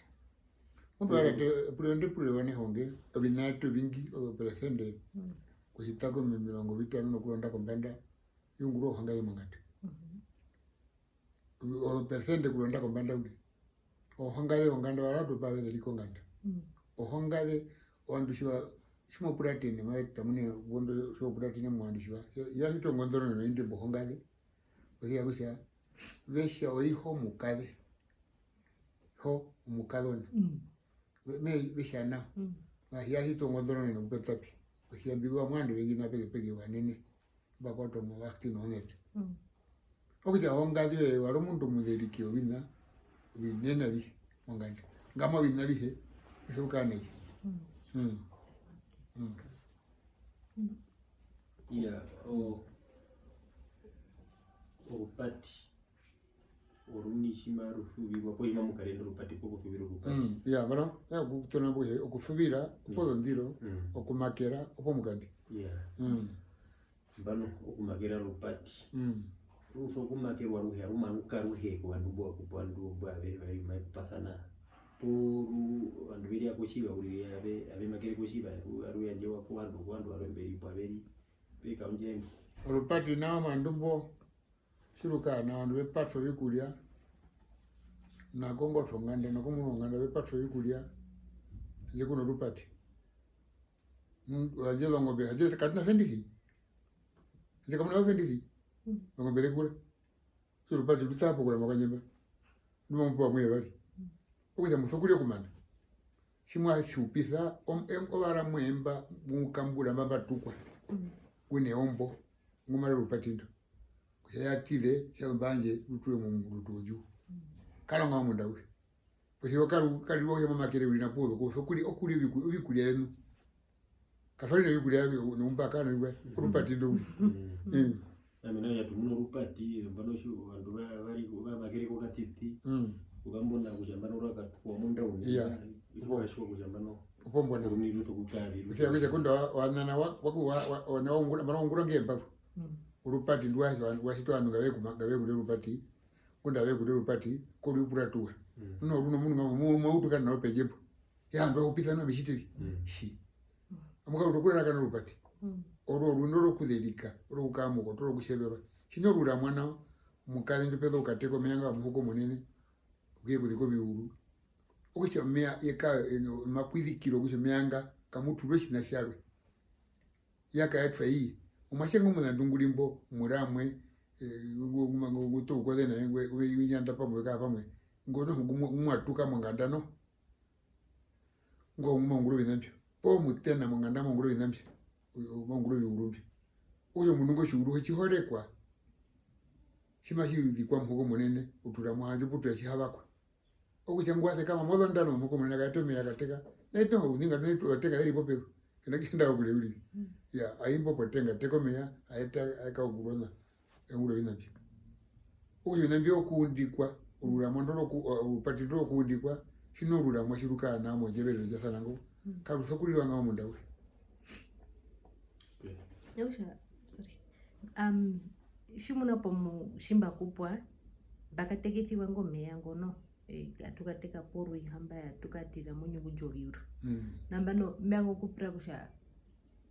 Ombara te, pure nde pure wane honge, oviṋa vyetu ovingi, ozoperesende, mm, kuhita komirongo vitano nokuronda kombanda, i ungurwa ohonga zemonganda. Mhm. Ozoperesende kuronda kombanda uriri. Ohonga zeonganda, varatu pa ve ze ri konganda. Mm. Ohonga ze, ovandu tjiva, tji mo puratene, mave tamune, vondo tji mo puratene movandu tjiva, ya, ya hita ongonḓononeno indi mbo honga ze, posi ya kutja, ve tja oiho mukaze, ho omukazona. Mm. Ve-, me-, ve tja nao. Mm. Mara ya hita ongonḓononeno kupetapi. Posi ya mbi zuva movandu ovengi nao pekepeke ovanene. Mba kwatwa mo acting on it. Mm. Okutja ongaze yoye wa ri omundu omuzerike oviṋa ovinene avihe monganda. Ngamwa oviṋa avihe, u sokukara nai. Mm. Mm. Mm. Iya, o-, orupati. Oruini tji maru suvirwa, poo tji mamu karenda orupati, poo kusuvira orupati. Mm, iya, nambano, ya, okutona kuhe, okusuvira, mm, opozondiro, mm, okumakera, opomukandi. Iya. Mm. Nambano, okumakera orupati. Mm. Ru sokumakerwa aruhe, aru maruka aruhe kovandu mbo, kovandu mbo ave-, ave-, ave kupasana. Poo ru-, ovandu ve ri kotjiva uriri, ave-, ave makere kotjiva, aru-, aru yandjewa kovandu, kovandu varwe mbe ri po ave ri, pe kaundja embo. Orupati nao ovandu mbo, tji ru kara nao ovandu ve patwa ovikurya, na kongotwe yonganda, na komurungu wonganda ve patwa ovikurya, handje ku norupati. Mm, handje ozongombe, handje katu na fendisi. Handje kamu na fendisi. Mm. Ozongombe ze kura. Tji orupati ru ṱa po kurama kwandje mba. Ndu mamu pewa mu ye vari. Mm. Okutja mu sokurya okumana. Tji mwa tjupisa, om-, em-, ovara mwe mba, mu kambura mba mba tukwa. Mm. Ku ne ombo, ngu ma ri orupati ndo. Kutja ya tire, tja zu mba yandje ru ture morutu rwondjuwo. Kara ngaho munda uriri. Posi ya karu-, kari rwa kutja mamakere uriri na puwo, kutja okurya, okurya oviku-, ovikurya vyenu. Katwa ri novikurya vyo, noumbaka novikwaye, orupati ndo uriri. Mm. Eh. Ami nao ya tumuna orupati, nambano tji ovandu va-, va ri, va makere ko katiti, mm, okambona kutja nambano rwa katwa munda une, iya, itwa katjiwa kutja nambano opo mbona. Oruini ru sokukaari. Kutja, kutja kunda wa, wa nana wa, wa, wa, wa, wa, wa ungura, mara wa ungura ngembazu. Mm. Orupati ndu wa, wa, wa tjitwa ovandu ngave kuma, ngave kurire orupati, ngunda ave kurire orupati, ko ru pura tuwa. Mm. Noho runo mundu ngamwa, mu, mu, mautuka nao pendje mbo. Ya, ndo hupisa no mitjiti vi. Mm. Tji. Amu ka uta okurara kana orupati. Mm. Oro runo rokuzerika, rokukara moukoto, rokutjeverwa. Tjina oruramwa nao, omukazendu pe za okukateka omeya nga omuhuka omunene, okuyekuzika oviuru. Okutja omeya yeka, eno, makwizikiro kutja omeya nga kamuturwa otjina tjarwe. Ya kaetwa i, omuatje ngo omuzandu ngu ri mbo, muramwe, eh, ngu, ngu, ngu, ngu to ukoze naye ngwe, we, we nyanda pamwe, we kara pamwe. Ngo noho ngu mwa, ngu mwa tuka monganda noho. Ngo ngu ma ungura oviṋa mbyo. Poo mutena monganda ma ungura oviṋa mbyo. U-, u-, ma ungura oviuru mbyo. Okutja omundu ngo tjiuru tji horekwa. Tji matji zikwa muhuka omunene, oturamo handje oputuya tji havakwa. Okutja ngu wa sekama mozondano muhuka omunene, a kaeta omeya a kateka. Nai noho ouninga nai tu-, ovatenga ve ri popezu. Ke na kuyenda kokure uriri. Mm. Ya, a i mbo potenga, a teka omeya, a eta, a kaungura ona. Eungura oviṋa mbyo. Okutja oviṋa mbyo okuundikwa, oruramo ndo roku-, o-, orupati ndo rokuundikwa, tjina oruramo tji ru kara nao mondjeverero ndja sana ngo, mm, karu sokurira ngaho munda auhe. Okutja, sorry. Am, tjimuna pomu-, tji mba kupwa, mba katekisiwa ingo omeya ngo noho, eh, atu kateka porwiiha mba atu katira monyungu ndjo oviuru. Mm. Nambano, me vanga okupura kutja,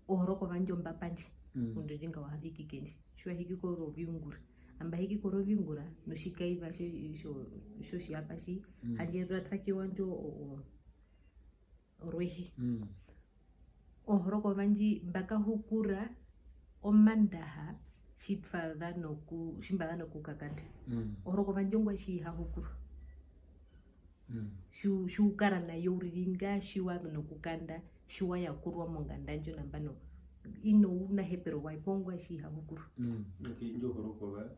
ohorokova ndjo mba pandje, mm, omundu ndji nga wa hikike ndji. Tji wa hiki koroviungura. Amba hiki koroviungura, notjikaiva tjo-, tjo-, tjotjiyapa tji, mm, handje rwa twakiwa ndjo o-, o-, orwehe. Mm. Ohorokova ndji mba kahukura omandaha tji twa za noku-, tji mba za nokukakanda. Mm. Ohorokova ndjo ongwaye tji i ha hukurwa. Mm. Tji u-, tji u kara na yo uriri nga tji wa zu nokukanda, tji wa yakurwa monganda ndjo nambano, i nounahepero wayo poo ongwaye tji i ha hukurwa. Mm. Ok, indjo horokova,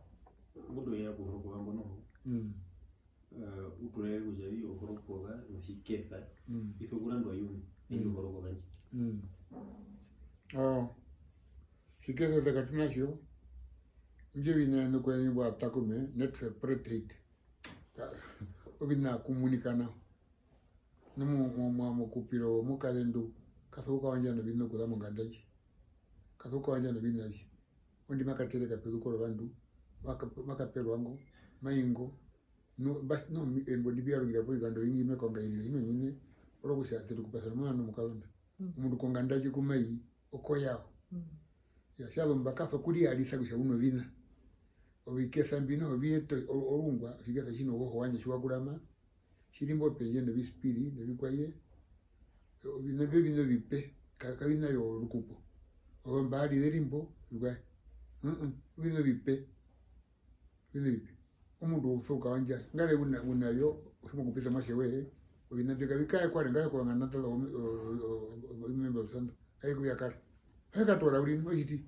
ngu ndu ya kuhorokova mbo noho. Mm. Eh, u tu raere kutja i ohorokova notjikesa, mm, i sokurandwa i uṋe, indjo, mm, horokova ndji. Mm. Oh. Tjikesa katu na tjo, indjo oviṋa vyenu kweṋu mbo atakume, net vertebratenheid. Oviṋa kumunika nao. Nu mo-, mo-, mo-, mokupiro womukazendu, ka sokukawandja noviṋa okuza monganda ndji. Ka sokukawandja noviṋa vye. Ondi ma katereka pezuko rovandu, ma ka-, ma kaperwa ngo, ma i ngo. No, bas-, no, mi-, embo ndi mbi yarukira povikando ovingi me kongairire, hino nyine, orokutja eṱe tu kupasana omuna nomukazona. Mm. Omundu konganda ndji ku ma i, oko yao. Mm. Ya, tja zu mba ka sokuriyarisa kutja u noviṋa. Ovikesa mbi noho vi eta o-, orungwa, otjikesa tji na uhoho wandje tji wa kurama, tji ri mbo pendje novisipiri, novikwaye, oviṋa mbyo oviṋa ovipe, ka-, kavi na vyo orukupo. Ozombaali ze ri mbo, ovikwaye. Mm, mm, oviṋa ovipe. Oviṋa ovipe. Omundu u sokukawandja, ngare u na, u na vyo, u hi mokupisa omuatje woye, oviṋa mbyo kavi kae kware, ngare kovanga nataza o-, o-, o-, o-, o-, member of Sando, kavi ku vya kara. Ohe katoora uriri, o tjiti.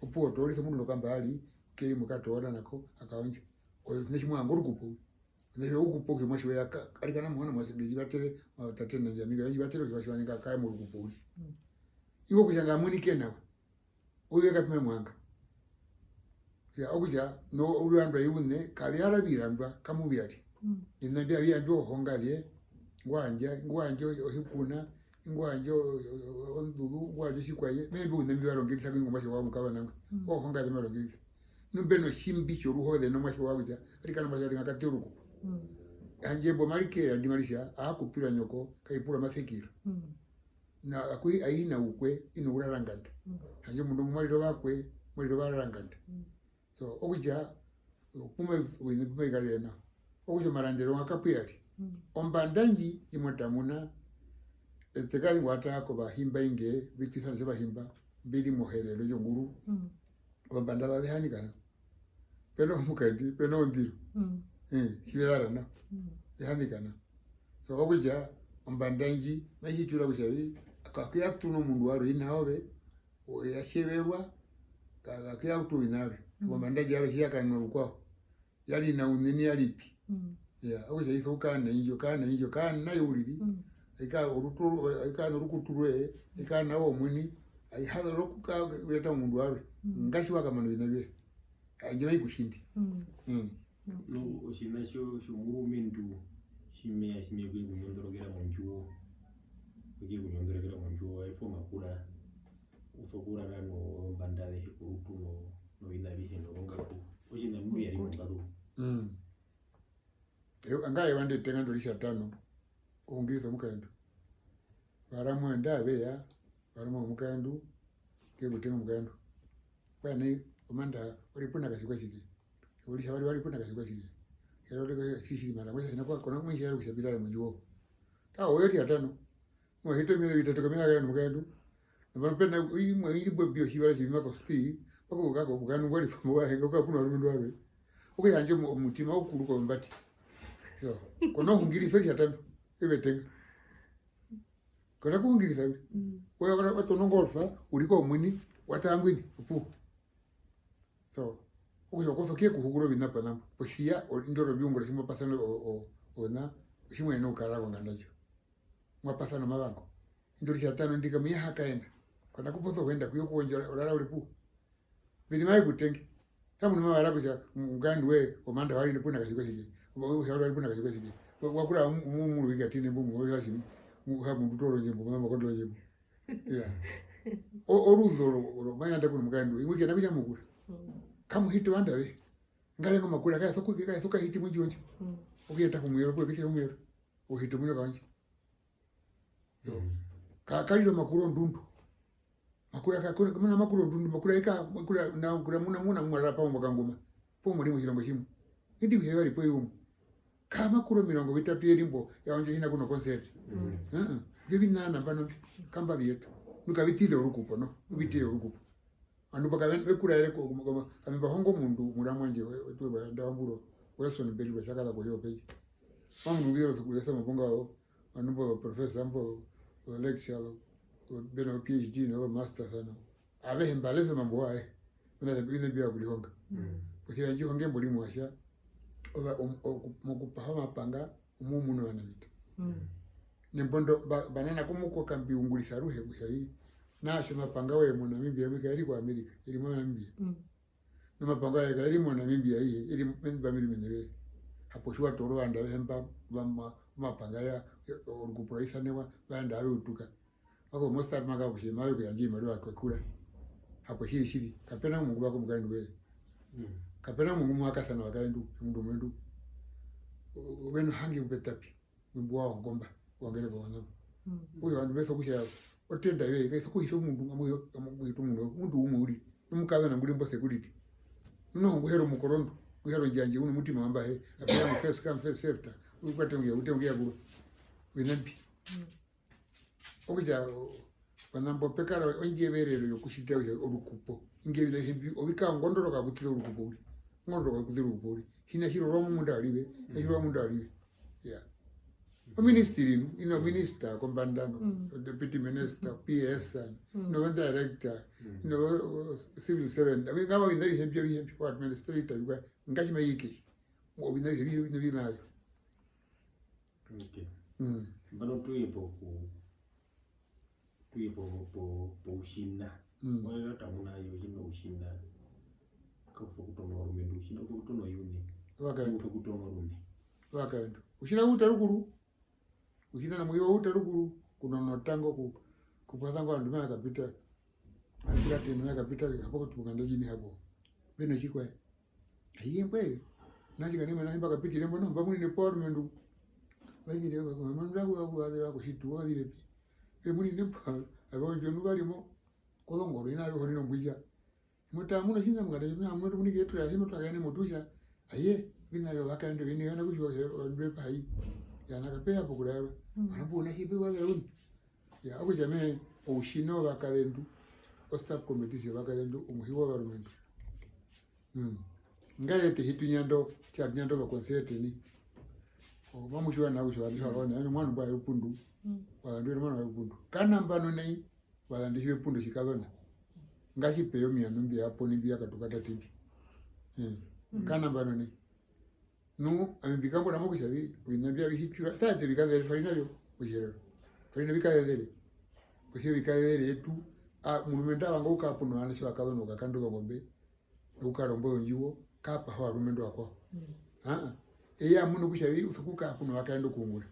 Opuwo toorisa omundu nokambaali, ke ri mo katoora na ko, a kawandja. Oyo, otjiṋa tji mo vanga orukupo uriri. Otjiṋa tji okupa kutja omuatje woye a ka-, arikana Muhona omuatje, nge ndji vatere, o, tate na ndjamika, ve ndji vatere kutja omuatje wandje ka kae morukupo uriri. Mm. Iwo kutja nga munike nawa. Oyo kape na muhanga. Ya, okutja, no, ovirandwa viune, kavi hara virandwa, kamu vya ri. Mm. Oviṋa mbi avi yandja ohonga ye, ngwa yandja, ngwa yandja ohipuna, ngwa yandja o-, o-, o-, onduzu, ngwa yandja otjikwaye, me hee mbi oviṋa mbi va rongerisa ku ingo omuatje wawo omukazona ngwi. Mm. Ohonga ze ma rongerisa. Nu mbe notjimbi tjoruhoze nomuatje wawo kutja, arikana omuatje, arikana ka tere orukupo. Mm. Handje embo mari ke ya ndi mari tja, aa kupirwa nyoko, kai purwa masekiro. Mm. Na akui ai na ukwe, i nouraranganda. Mm. Handje omundu ngu ma rire ovakwe, ma rire ovararanganda. Mm. So, okutja, opu ma-, oviṋa pu mai karere nao. Okutja omarandero nga kapu ya ri. Mm. Ombanda ndji, imwe tamuna, eṱe ka ngwa taa kovahimba inge, vi twisana tjovahimba, mbi ri moherero yonguru. Mm. Ozombanda zazo ze hanika nao. Pe na omukandi, pe na ondiro. Mm. Eh, tji ve zara nao. Mm. Ze hanika nao. So, okutja, ombanda ndji, mai tjitirwa kutja vi, ka-, kaku ya ṱuna omundu warwe, i na ove, o-, ya tjeverwa, ka-, kaku ya ṱuna oviṋa vyarwe. Mm. Ombanda ndji yarwe tji ya kanwa rukwao. Ya ri na unene ya ri pi. Mm. Ya, okutja i sokukara na indjo, kara na indjo, kara na yo uriri. Mm. Ai kara orutu, ai kara norukutu rwe, ai kara na wo omuini, ai ha zorora okuka-, kureta omundu warwe. Mm. Nga tji wa kamana oviṋa vyoye. Handje mai ku tjindi. Mm. Mm. Nu otjiṋa tjo-, tjomurumendu tji me ya, tji me ya okuyekunyondorokera mondjuwo, okuyekunyondorokera mondjuwo, efa omakura, u sokurara nozombanda azehe korutu no-, noviṋa avihe nozongaku. Otjiṋa mu ya ri mombazu. Mm. Eu-, angae eyuva ndo etenga ndo ritjatano, okuhungirisa omukaendu. Varamwe andaa ve ya, varamwe omukaendu, ke kutenga omukaendu. Mbwae nai, omandaha, wa ri puna katjikwatjike. Oritjavari wa ri puna katjikwatjike. Ero reke, tjiri mara, mo tja hi na kwa, ko na kumwe tji ya ri kutja pi rare mondjuwo. Tara, oyo ritjatano. Mo hita omieze vitatu ka me ha kaenda omukaendu. Nambano pe na imwe i ri mbwi otjivara tjivimba kosti, pa ku-, ka-, omukaendu ngwa ri pamwe wa henga, okukapuna ovarumendu varwe. Okuyandja omu-, omutima okukuru kozombati. So, ko na kuhungirisa oritjatano, evetenga. Ko na kuhungirisa uriri. Mm. Wa, wa, wa tononga orfa, u ri komuini, wa taa ngwini, opuwo. So, okutja ko so kuyekuhukura oviṋa ponambo. Posi ya, o-, indo roviungura tji mwa pasana o-, o-, oviṋa, otji mu yenene okukara konganda ndjo. Mwa pasana omavanga. Indo ritjatano ndi ka mu ya ha kaenda. Ko na kuposa okuenda, ku ye kuondja, orara u ri puwo. Mbi ri mave ku tenge. Tara omundu ma vara kutja, omukaendu we, omandaha wa ri puna katjikwatjike. Otja wa ri puna katjikwatjike. Wa, wa kura omu-, omu-, omuru wikatine mbo, omundu wa tjiri. Mu-, ha mundu tooro ndjembo, muna makondoro ndjembo. Iya. O-, oruzo ro, ro, ma yanda kuno mukaendu, imwe ke na kutja mukura. Mm. Kamuhita ovandu avehe. Ngare ngo makura, kaya soku-, kaya soka hiti mundji wondjo. Mm. Okuyeta kumuyero, kuye kutja kumuyero. Uhita omwino kawandje. So, mm, ka, ka rira omakura ondundu. Makura ka, kuna, muna makura ondundu, makura ika, makura, na, makura muna, muna, muna rapa mbo kangoma. Po muri motjirongo tjimwe. Indi kuhe vari po yumwe. Ka makura omirongo vitatu ye ri mbo, ya ondjo hi na kuno concert. Mm. Mm-mm. Vyo vi nana mbano mbi, kambazu yetu. Nu ka vi tire orukupo, no? Vi tire orukupo. Ovandu mbo kave-, ve ku raere ko-, ko-, ko-, ami mba honga omundu, muramwandje we-, wetu we-, nda wamburo, Wilson Mberiro, tja kaza kohi yopendje. Omundu ngwi ozoskulu ze soma ponga ozo, ovandu mbo ozoprofessor, mbo ozo, ozolecturer, ozo, ozo, mbe no PhD, nozo masters, ano. Avehe mba lesa omambo waye. Mena kutja oviṋa mbi va kurihonga. Mm. Posi ya ndji honge mbo ri muatja, ova-, om-, oku-, mokupaha omapanga, omu muna ovanavita. Mm. Nembo ndo, mba-, mba nana komukoka mbi ungurisa aruhe kutja i, naasho omapanga woye moNamibia, mbi ka ye ri koAmerica, ye ri moNamibia. Mm. Nomapanga woye ka ye ri moNamibia aihe, ye ri meni pa miri mene yoye. Hapo tji wa toora ovandu avehe mba, mba ma-, omapanga ya, ya, orukupo rwa isanewa, va yanda ave utuka. Mako mo start maka kutja mave kuyandja ovimariva kwekura. Hapo tjiri tjiri, kape na umwe ngu vaka omukaendu woye. Mm. Kape na umwe ngu mu vakasana vakaendu, omundu omuendu. O-, o-, ove nohange kupetapi, mbu wa ongomba, wa ongere kwa wanama. Mm. Okutja ovandu ve sokutja, otenda yoye, kai sokuhisa omundu, amuhe, amuhe omundu, omundu umwe uriri. Nomukazona ngu ri mbo security. Noho ngu he ri omukorondu, ngu he ri ondjandje, u nomutima wambahe, ape ya mu first come, first served, u kwate ngu ya, u te ngu ya kurwa. Oviṋa mbi. Mm. Okutja, o-, ponambo pe kara ondjeverero yokutjita kutja orukupo. Inge oviṋa avihe mbi, ovikara ongondoroka okutira orukupo uriri. Ongondoroka okutira orukupo uriri. Hi na tji rorwa momunda arive, hi na tji rorwa momunda arive. Yeah. Oministiri nu, ino minister kombanda no, mm, deputy minister, P S, mm, ino director, mm, ino, o, civil servant. Ami ngamba oviṋa avihe mbyo, avihe mbyo, administrator, vikwa, ngatji mai ike. Oviṋa avihe vi-, vi-, vi nayo. Okay. Mm. Nambano tu ye po ku-, tu ye po, po, poutjina. Mm. Wa tamuna yo tjina outjina. Ka u sokutonwa orumendu, outjina u sokutonwa ouyuni. Vakaendu. U sokutonwa orume. Vakaendu. Outjina u uta rukuru. Outjina na muyo u uta rukuru, ku no notango ku-, kupwasa ngo ovandu mave kapita. Ave puratene mave kapita, hapo kutupukanda tjini hapo. Ve notjikwaye. Aiye mbwae, na tjikana mena mba kapitire mbo noho, mba munine po ovarumendu. Vaire, va-, va-, omundu aku, aku, vazira kotjitu, wa vazire pi? Ve munine po, ave ondjo nu va ri mo, kozongoro, ina ave honene ombwija. Mo ta muno tjina munganda, tjina muno tumunike etura, tjina twakaene motutja, aiye, vina vyo vakaende vini, vana kutja, eh, ovandu ve pa hai. Ya, na kapeya pokurarwa. Mm. Ana pu una tjipe wa zira uni. Ya, okutja me, outjina ovakazendu, o staff competition ovakazendu, omuhi wovarumendu. Mm. Ngaete hi tu nyando, tja tu nyando va concert ni. O, mamu tjiwa nawa kutja ovandu tjiva vaone, ene mwana mbwae upundu, mm, ovandu ene mwana mbwae upundu. Kanambano nai, ovandu tjive pundu tjikazona. Ngatji pe ya omiano mbi ya poni mbi ya katuka tati mbi. Eh, mm, kanambano nai. Nu, ami mbi kambura mo kutja vi, oviṋa mbi avi hitjura, tate vi kazere twa ri na vyo, Otjiherero. Twa ri na vi kazezere. Posia vi kazezere yetu, a, omurumendu a vanga okukara pu novanatje ovakazona okukakanda ozongombe, nokukaromba ozondjuwo, ka paha ovarumendu ovakwao. Mm. Aa, eye a munu kutja vi, u sokukara pu novakaendu okuungura.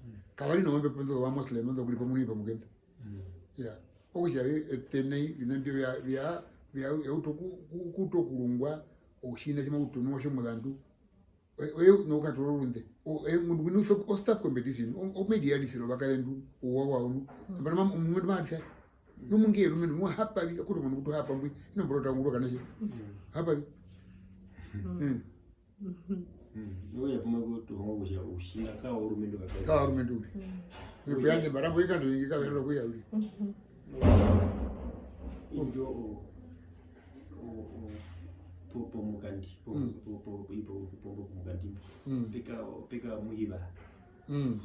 Mm. Kava ri nozombepo indo zOvamoslem, indo ku ri pamwe nu i pamukenda. Mm. Iyaa. Okutja vi, eṱe nai, oviṋa mbyo vya, vya, vya, vya utu oku-, oku-, okuuta okurungwa, otjiṋa tji mau tunuwa tjomuzandu, Oye, oye nokukatura orunde. O, e, omundu ngwina o, o staff competition, o, o mediatisiro vakazendu, ouwa wawo nu. Mm. Nambano mam-, omundu ma arisa. Mm. Nomungi erumendu, mu hapa vi, akutu omundu kutu hapa mbwi, ino mboro ta ngurwa kanashe. Mm. Hapa vi. Mm. Mm. Mm. Oya puma kutu hongo kutja outjina ka orumendu vakazendu. Ka orumendu uri. Mm. Nepo yandje mbarambo ikando ingi kaverero kuya uri. Mm-hmm. Indjo o, o, o, po, pomukandi, po, mm, po, po, po, po, po, pomukandi mbo. Mm. Peka, peka muhiva. Mm.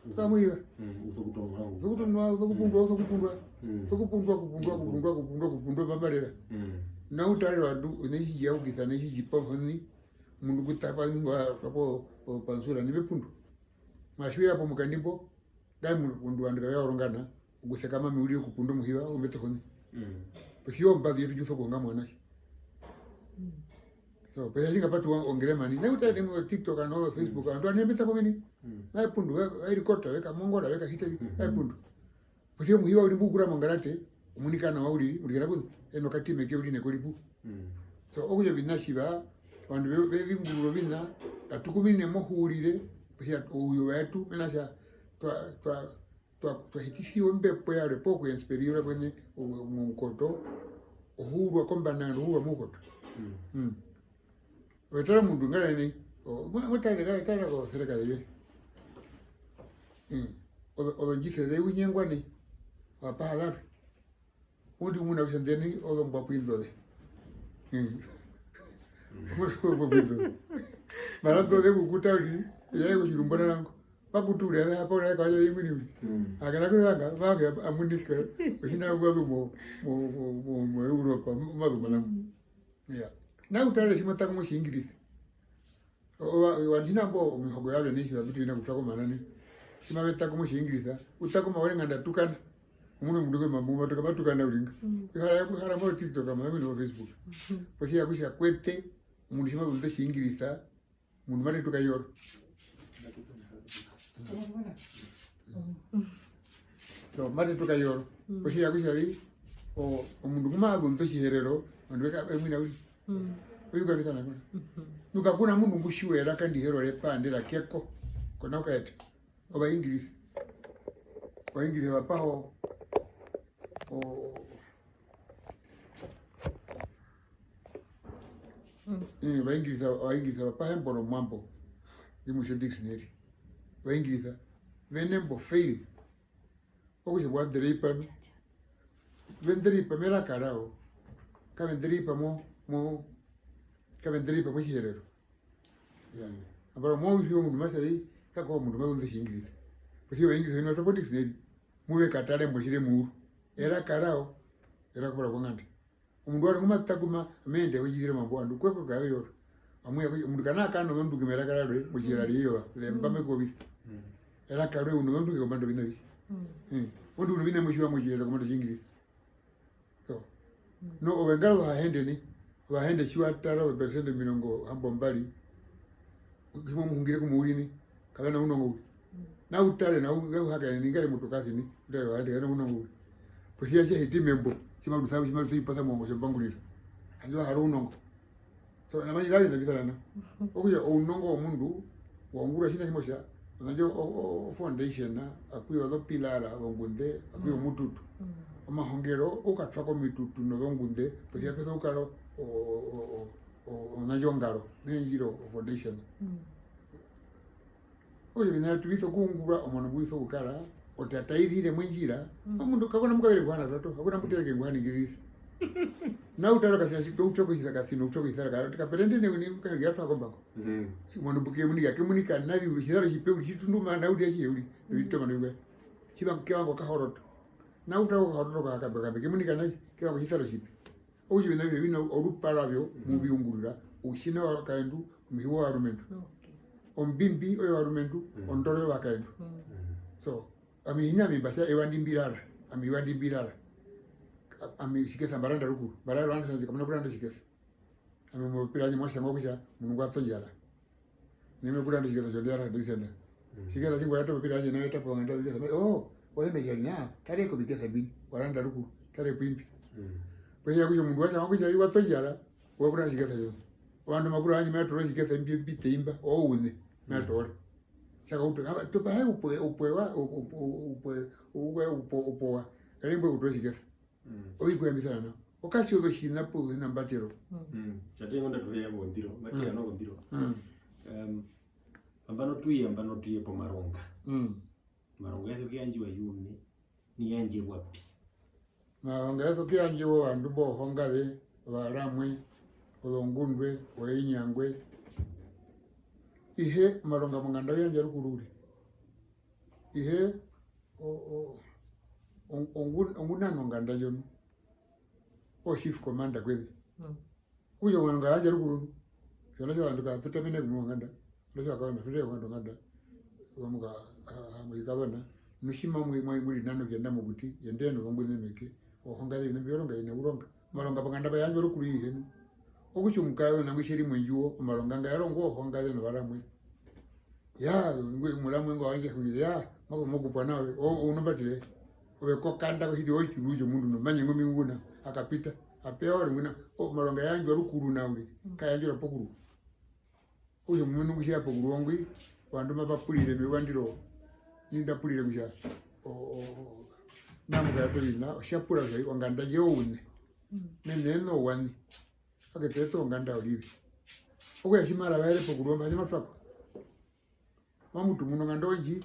Peka muhiva. Mm, usokutonwa, usokutonwa, usokupundwa, mm, usokupundwa. Mm. Usokupundwa, kupundwa, mm, kupundwa, kupundwa, kupundwa, mamarera. Mm. Na utarera ovandu, ne tji ya ukisa, ne tji tjipa ohoni, omundu kutapa, ningo, a, kapo, o, pansura, ni mepundu. Mara tji we ya pomukandi mbo, ngai mu-, omundu ovandu kave ya orongana, okusekama me urire okupunda omuhiva, oku mbe tohoni. Mm. Posi ya ombazu yetu ndji u sokuhonga movanatje. Mm. So, posi ya tjinga pa tuwa ongeremani, nai u tare mo TikTok, no Facebook, mm, ovandu ovanene ve ta po meni, mm, mave pundu, va-, va rikota, ve kamongora, ve kahita vi, mm, mave pundu. Posi ya omuhiva uriri mbu kura mongarate, omunika nawa uriri, uriri kana kuzu, eno katima ke uriri ne ko ri pu. Mm. So, okutja oviṋa tjiva, ovandu ve-, ve vingurura oviṋa, atu kuminine mohuurire, posi ya ouye wetu, mena rokutja twa, twa, twa, twa hitisiwa ombepo yarwe poo ku inspiriwa kweṋe o-, moukoto, ohuurwa kombanda nganda ohuurwa moukoto. Mm. Mm. Ove tara omundu ngare nai, o-, mwa-, mwa tarere, kare, tarera kozosereka zeyuva. Mm. Ozo-, ozondjise ze u nyengwa nai, wa paha zarwe. Undi u muna kutja ndeni ozombwa pwindo ze. Mm. Ozombwa pwindo ze. Mara ndo ze kukuta uriri, ya ye kotjirumbo na nango. Makutu uriri, ave hapa uriri, kawaya imwini uriri. Mm. Akana kuzanga, vake amunika, otjina kwazu mo, mo, mo, mo, mo Europa, mazu manamo. Mm. Iya. Na u tarere tji mwa ta kumwe Otjiingirisa. Ova-, ovandu tjina mbo omihoko yarwe nai tjiva mbi tu hi na kutwa komana nai. Tji mave ta kumwe Otjiingirisa, u ta kumwe wa ri nganda a tukana. Omuna omundu ngwe mambo ma tuka, ma tukana uriri nga. Mm. Ihara, ihara mo TikTok, ama mino Facebook. Mhm. Posi ya kutja kwete, omundu tji ma zunḓa Otjiingirisa, omundu ma retuka yoro. Mm. So, mate tukayoro. Mm. Posi ya kutja vi, o-, omundu ngu ma zunḓa Otjiherero, ovandu ve ka-, ve mwina uriri. Mm. Ovikwaye vi sana kona. Mhm. Nu kaku na mundu ngu tjiwa eraka ndi Herero re pa ndi ra keko. Kona kukaeta. Ovaingirisa. Ovaingirisa va paha o-, o-, Mm. Eh, Ovaingirisa, Ovaingirisa va paha embo romuambo. Ndi mu tja o dictionary. Ovaingirisa. Ve nembo fail. Okutja wa ndereipa nu. Ve ndereipa meraka rawo. Kave ndereipa mo, mo, kave ndereipa mOtjiherero. Nambano mouvi omundu ma tja vi, kako omundu ma zunḓa Otjiingirisa. Posi ya Ovaingirisa ve na otopo dictionary. Mu ve katare mbo tjiri muuru. Eraka rawo, eraka pora konganda. Omundu warwe ngu ma takuma, ame ende e ndji zire omambo, ovandu kwe ko kave yoro. Amu ya kutja, omundu kana kara nozondunge meraka rarwe, mOtjiherero reyova, zemba me kovisa. Mm. Eraka roye u nozondunge kombanda yoviṋa avihe. Mm. Eh, omundu u noviṋa mbi tjiwa mOtjiherero kombanda yOtjiingirisa. So, mm, nu ove ngara ozohahende nai, ozohahende tji wa tara ozoperesende omirongo hambombari, tji mo mu hungire ku mouini, kave na ounongo uriri. Mm. Nau tare, nau hakaene, ningare motukasi nai, u tare ozohahende, kave na ounongo uriri. Posi ya tji ya hiti membo, tji maru sa, tji maru sa oipasa moongo tjombanguriro. Handje wa hara ounongo. So, na mani rave na mbi sana nao. Okutja ounongo womundu, wa ungura otjiṋa tjimwe tja, ona ndjo o, o, o foundation, aku ya ozopilara, ozongunde, aku ya, mm, omututu. Mm. Omahongero, u katwa komitutu nozongunde, posi ya pe sokukara o, o, o, o, o, ona ndjo ongaro, mehee ndji ri o foundation. Mm. Okutja oviṋa vyetu vi sokuungurwa, omuano mbu vi sokukara, otata i zire mondjira, mm, omundu kaku na mukavere ngu ha na tato, kaku na mutereke ngu ha ningiririsa. Nau tara okasina tjipe, u twa ko tjisa kasino, u twa ko tjisara ka, kaperende ne uni, ka, ya twa kombako. Mm. Omuano mbu ke munika, ke munika navi, uriri tjisara tjipe, uriri tjitundumana, uriri atjihe, uriri, mm, novitoma novikwaye. Tjiva, ke vanga okahoroto. Nau tara okahoroto ka, ka, ka, ke munika navi, ke vanga otjisara tjipe. Okutja oviṋa avihe vi na orupa rwavyo, mm, mu vi ungurira, outjina wakaendu, omuhi wovarumendu. Okay. Ombimbi oyovarumendu, mm, ondoro yovakaendu. Mm. Mm. So, ami hi na ami mba tja eyuva ndi mbi rara, ami eyuva ndi mbi rara. Ami tjikesa mba randa rukuru, mba rara ovandu tjandje kamu na kuranda tjikesa. Ami mopapira yandje mwa tjangwa kutja omundu ngwa tondjara. Nai me kuranda otjikesa tjondjara, Alexander. Mm. Tjikesa tjingwa ya topapira yandje nayo tapo nganda tjikesa. Oh, wa hino tjari na, tare ko vikesa mbi, wa randa rukuru, tare kwimbi. Mm. Posi ya kutja omundu wa tjangwa kutja wa tondjara, wa kuranda otjikesa tjo. Ovandu makuru yandje ma toora otjikesa mbi, mbi te imba, ouṋe, ma toora. Saka utu, hava, topa he upwe, upwe wa, upwe, upwe, upwe, upwe, upowa. Kare mbwe kutoora otjikesa. Mm. Ovikuyambisana nao. Okatjozo tjina pozo hina mbatero. Mm. Mm. Tate ngonda tuheya kondiro, mbatero, mm, no kondiro. Mm. Em, nambano tuye, nambano tuye pomaronga. Mm. Omaronga yeso kuyandjiwa i uṋe, ni yandjirwa pi? Omaronga yeso kuyandjiwa ovandu mbo ohongaze, ovaramwe, ozongundwe, oinyangwe. Ihe omaronga monganda u yandja rukuru uriri. Ihe o, o, o, ongu-, ongunana onganda ndjo nu, o chief commander kweze. Mm. Okutja omaronga yandja rukuru nu, tjona tjovandu katutamene kumwe onganda, ndo tjakaona, tjona tjakaona onganda, vamuka, ha, ha, muikazona, nu tji mamwi, mwa, mu ri nano kuyenda mokuti, yendene nozongweze meke, ohongaze oviṋa mbi ya ronga ina uronga. Omaronga ponganda pa yandjwa rukuru ihe nu. Okutja omukazona ngwi tje ri mondjuwo, omaronga nga ya rongwa ohongaze novaramwe. Ya, ngwi, muramwe ngo wandje hungire, ya, mako mokupwa nawe, o, o, unombatire. Ove kokanda kohiti otjiuru tjomundu nomanye ngo minguna, akapita, apewa ori ngwina, o, omaronga yandjwa rukuru nao uriri, mm, kayandjwa pokuru. Okutja omuini ngu tje ya pokuru ngwi, ovandu mba purire meyuva ndiro, ni nda purire kutja, o, o, o, namukaeta oviṋa, otja pura kutja onganda ndje ouṋe. Mm. Mene eno owani. Oketerete onganda orive. Okutja tji ma ravaere pokuru mba, tji ma twa ko. Mamu tumuna onganda ondji.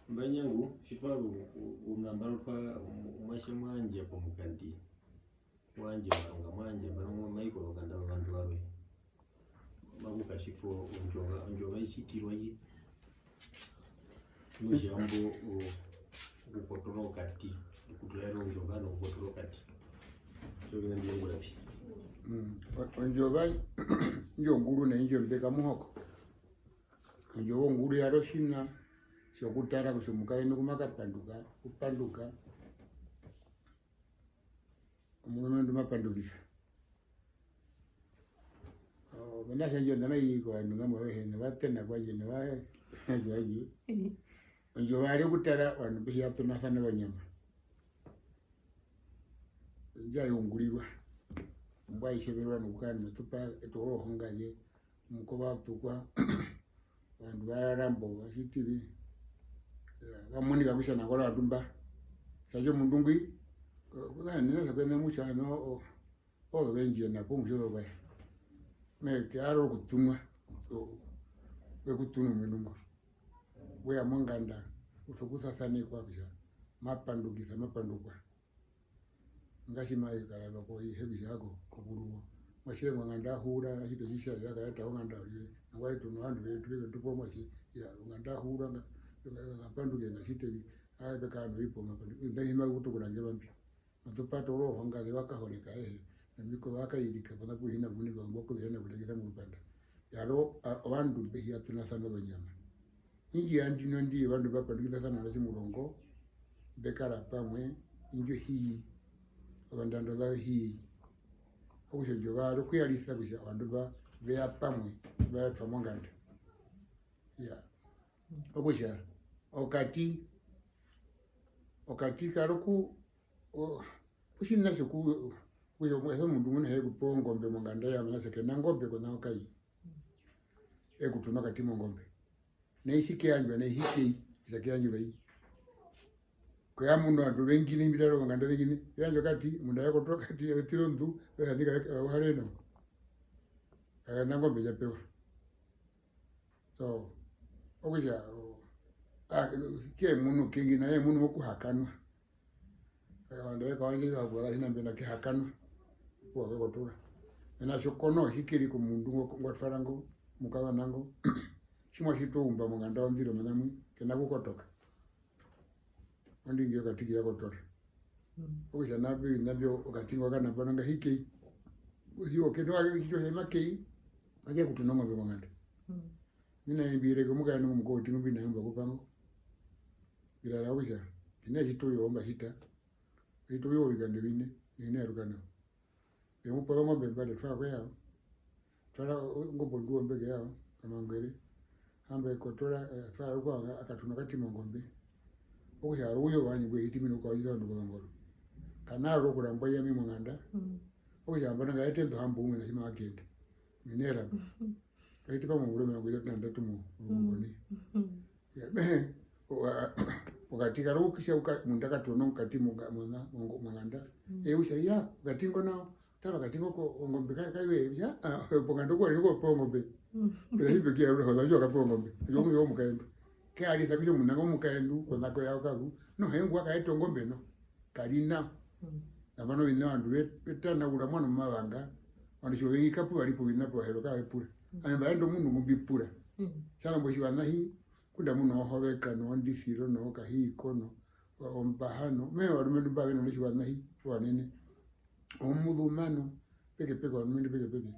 Mbanyangu, tji twa u-, u-, unamba rutwa omuatje mwandje pomukandi. Mwandje, omaronga mwandje, nambano mai kozonganda zovandu varwe. Maku katjitwa ondjova, ondjova i tjitirwa i. Motjambo o-, okukotora okati, okuturaera ondjova nokukotora okati. Tjo oviṋa mbi ungura pi? Mm. O-, ondjova indjo onguru nai ndjo mbeka muhoko. Ondjova onguru ya ri otjiṋa tjokutara kutja omukazendu ngu ma kapanduka, u panduka. Omurumendu ma pandukisa. O, mena rokutja indjo ondama i i kovandu ngamwa avehe, nova tena kwandje, nova, kwandje. Ondjovare okutara ovandu mbe hi ya ṱunasana ozonyama. Ndja yungurirwa. Mbwa itjeverwa nokukara nometupa, e toora ohongaze, omukova wa tukwa, ovandu va rara mbo, va tjiti vi, va munika kutja nangwari ovandu mba. Tjatja omundu ngwi, ku na enene tja pe na mutja, ano, o-, ozo ve ndji ena po omutjozo waye. Me hee ke ya rora okutunwa, o-, we ku tunu omuindu ngo. We ya monganda, u sokusasanekwa kutja ma pandukisa, ma pandukwa. Nga tji mai kara loko ihe kutja ko, kokuruwo. Omuatje wonganda a hura, a tjiti otjitjavi, a kayeta onganda uriri. Nangwari tu novandu vetu, ve tu pa omuatje, iya, onganda a hura, nga, nga, nga panduke, nga tjiti vi, aa, ve kara novipo, ma panduke. Oviṋa mbi mavi utu okurangerwa mbi. Matu pa toora ohongaze, wa kahoreka ehe, nomikova wa kairika, pona pu hi na kunika, mbo ku ze hena kutekisa morupanda. Yaro, a-, ovandu mbe hi ya ṱunasana ozonyama. Indji ya ndino ndi, ovandu mba pandukisasana na tjimurongo, mbe kara pamwe, indjo hi i, ozondando zayo hi i. Okutja ondjovare okuyarisa kutja ovandu mba ve ya pamwe, va twa monganda. Iya. Okutja, okati, okati karo ku, o-, otjiṋa tjoku-, kutja esa omundu ngwi noho e ku pe ongombe monganda ya mena kutja ke na ngombe ko na okai. E ku tuna okati mongombe. Nai tji ke yandjwa, nai hi ke i, kutja ke yandjerwa i. Ko ya muno ovandu ovengi nai mbi tara ozonganda ozengi nai, ve yandja okati, omundu a ya kotoka okati, e tira ondu, e hanika, e uhareno. Ka na ngombe ndja pewa. So, okutja, o-, a-, ke munu kengi na ye munu mokuhakanwa. Ovandu ve kawandja iva kuvara hina mbena kehakanwa. Kuwa ke kotoka. Mena tjo ko no hi ke ri komundu ngo, ngwa twara ngo, mukazona ngo. Tji mwa tjitwa oumba monganda yondiro mena mwi, ke na kukotoka. Ondingi yokati ke ya kotoka. Mm. Okutja nao pe oviṋa mbyo okati ngo ka nambano nga hi ke i. Kutja oke no ake tjitwa hema ke i, ake ku tuna ongombe monganda. Mm. Mina mbi reke omukaendu ngo mukauti ngo mbi na yo mba kupa ngo. Mbi rara kutja, ke na tjitwa oyo mba hita. Ohita oyo ovikando vine, vine ya ruka nao. Mbe mu pa ozongombe mbari, twara kwe yao. Twara o-, ongombe onduo mbeke yao, kamangwere. Hamba e kotora, e, twara rukwao nga, a katuna okati mongombe. Okutja, arwe uyo wandje mbwe hiti mino kwa wisa ovandu kozongoro. Ka na rora okurambwa i ami monganda. Mm. Okutja, nambano nga ete ndo hambo umwe na tji ma kende. Minera. Ka hiti pamwe ombura omirongo itatu na ndatu mo, mm, mongoni. Mm. Ya, me hee, wa-, wakati karo ukisha uka-, munda katono mukati monga-, mona, mongo-, monganda. Mm. E utja, ya, wakati ngo nao, tara wakati ngo ko, ongombe ka-, kaiwe, ya, ah, ponganda kwa ri ngo pongombe. Mm. Pera himbe kia rura, hoza, yo kapo ongombe. Yo mu-, yo mukaendu. Ke arisa kutja muna ngo mukaendu, kona ko yao karu, no hengu wakaeta ongombe no. Ka ri nao. Mm. Nambano oviṋa ovandu ve-, ve tanaura mwana momavanga, ovandu tji ovengi kapu va ri po oviṋa po Vaherero ka ve pura. Mm. Ami mba enda omundu ngu mbi pura. Mm. Tjazumbo tjiva nahi, Ngunda mu na ohoveka, noondisiro, nookahiiko, no-, o-, ombahano. Me hee ovarumendu mba ve na notjiwa nahi, ovanene. Omuzumano, pekepeke, ovarumendu pekepeke.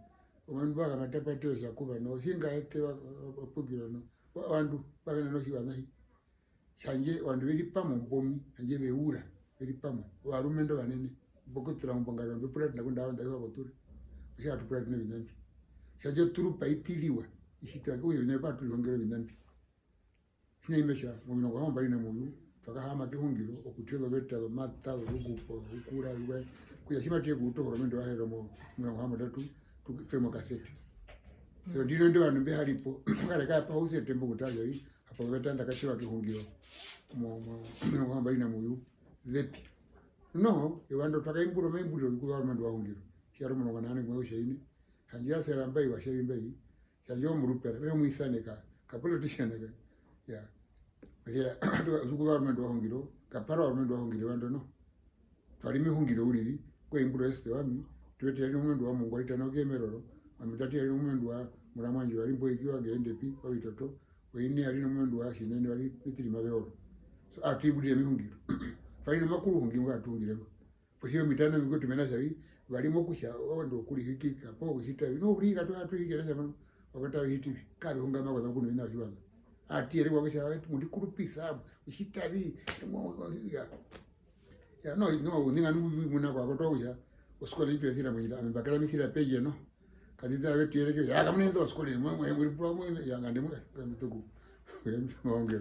Ovandu mba va kamatapatero tjakuva, no, tjinga ete va, va, va pukirwa, no. Ovandu mba ve na notjiwa nahi. Tjandje ovandu ve ri pamwe mbomi, tjandje ve ura, ve ri pamwe. Ovarumendu ovanene. Mbo ku tura ombongaro, mbe puratena ngunda ava nda yuva kotura. Otja tu puratena oviṋa mbi. Tjandje oturupa i tiriwa, i tjitwa, okutja oviṋa mbi pa tu rihongere oviṋa mbi. Tjinene me tja, momirongo hambombari na muvyu, twa kahaama kehungiro, okutja ozoveta zomata, zokukupa, okukura, zikwaye, kutja tji matu ye kuuta ohoromende wa Herero momirongo hambondatu, tu-, twe mokasete. So, ndino ndi ovandu mbe ha ri po, okare kaya paha ousete mbo kutja, hapo ozoveta nda katjiwa kehungiro, mo, mo, momirongo hambombari na muvyu, ze pi. Noho, eyuva ndo twa kaimbura omaimburiro okuza orumendo wa hungiro. Tji ya ri omurongo na nane kumwe kutja ine, handje ya sera mbai, wa tja vi mbai, tjandje omurupera, me hee omuisane ka, ka politician ka. Ya. Okutja, okuza orumendo wa hungiro, ka para orumendo wa hungiro eyuva ndo noho. Twa ri mehungiro uriri, kwe imbura esite wami, tu wete ya ri nomurumendu wa Mungwaita na Kemeroro, ami tati ya ri nomurumendu wa Muramwandje wa ri Mboikiwa nge ende pi, wa Vitoto, oine ya ri nomurumendu wa Tjinene wa ri Mitiri Maveoro. So, atu imburire mehungiro. Twa ri nomakuruhungi ngo atu hungire ngo. Posi ya omitano mikutu mena tja vi, va ri mokutja, ovandu okurihikika, poo kuhita vi. No, kurihika tu, atu hikire tja mano, vakwetu ave hiti vi, kave hungama kona kuno vina viwa. Ati ere kwa kutja, mu ndi kurupisa, kuhita vi, mo, mo, ya. Ya, no, no, uninga nu, muna kwa kotoa kutja, oskole itu ya sira monyira, ami mba kara mi sira peje, no. Katiti ave tu yereke, ya, kamuna indo oskole, mwe, mwe, mwe, mwe, mwe, ya, ngande mwe, ngande tuku. Mwe, mwe, mwe,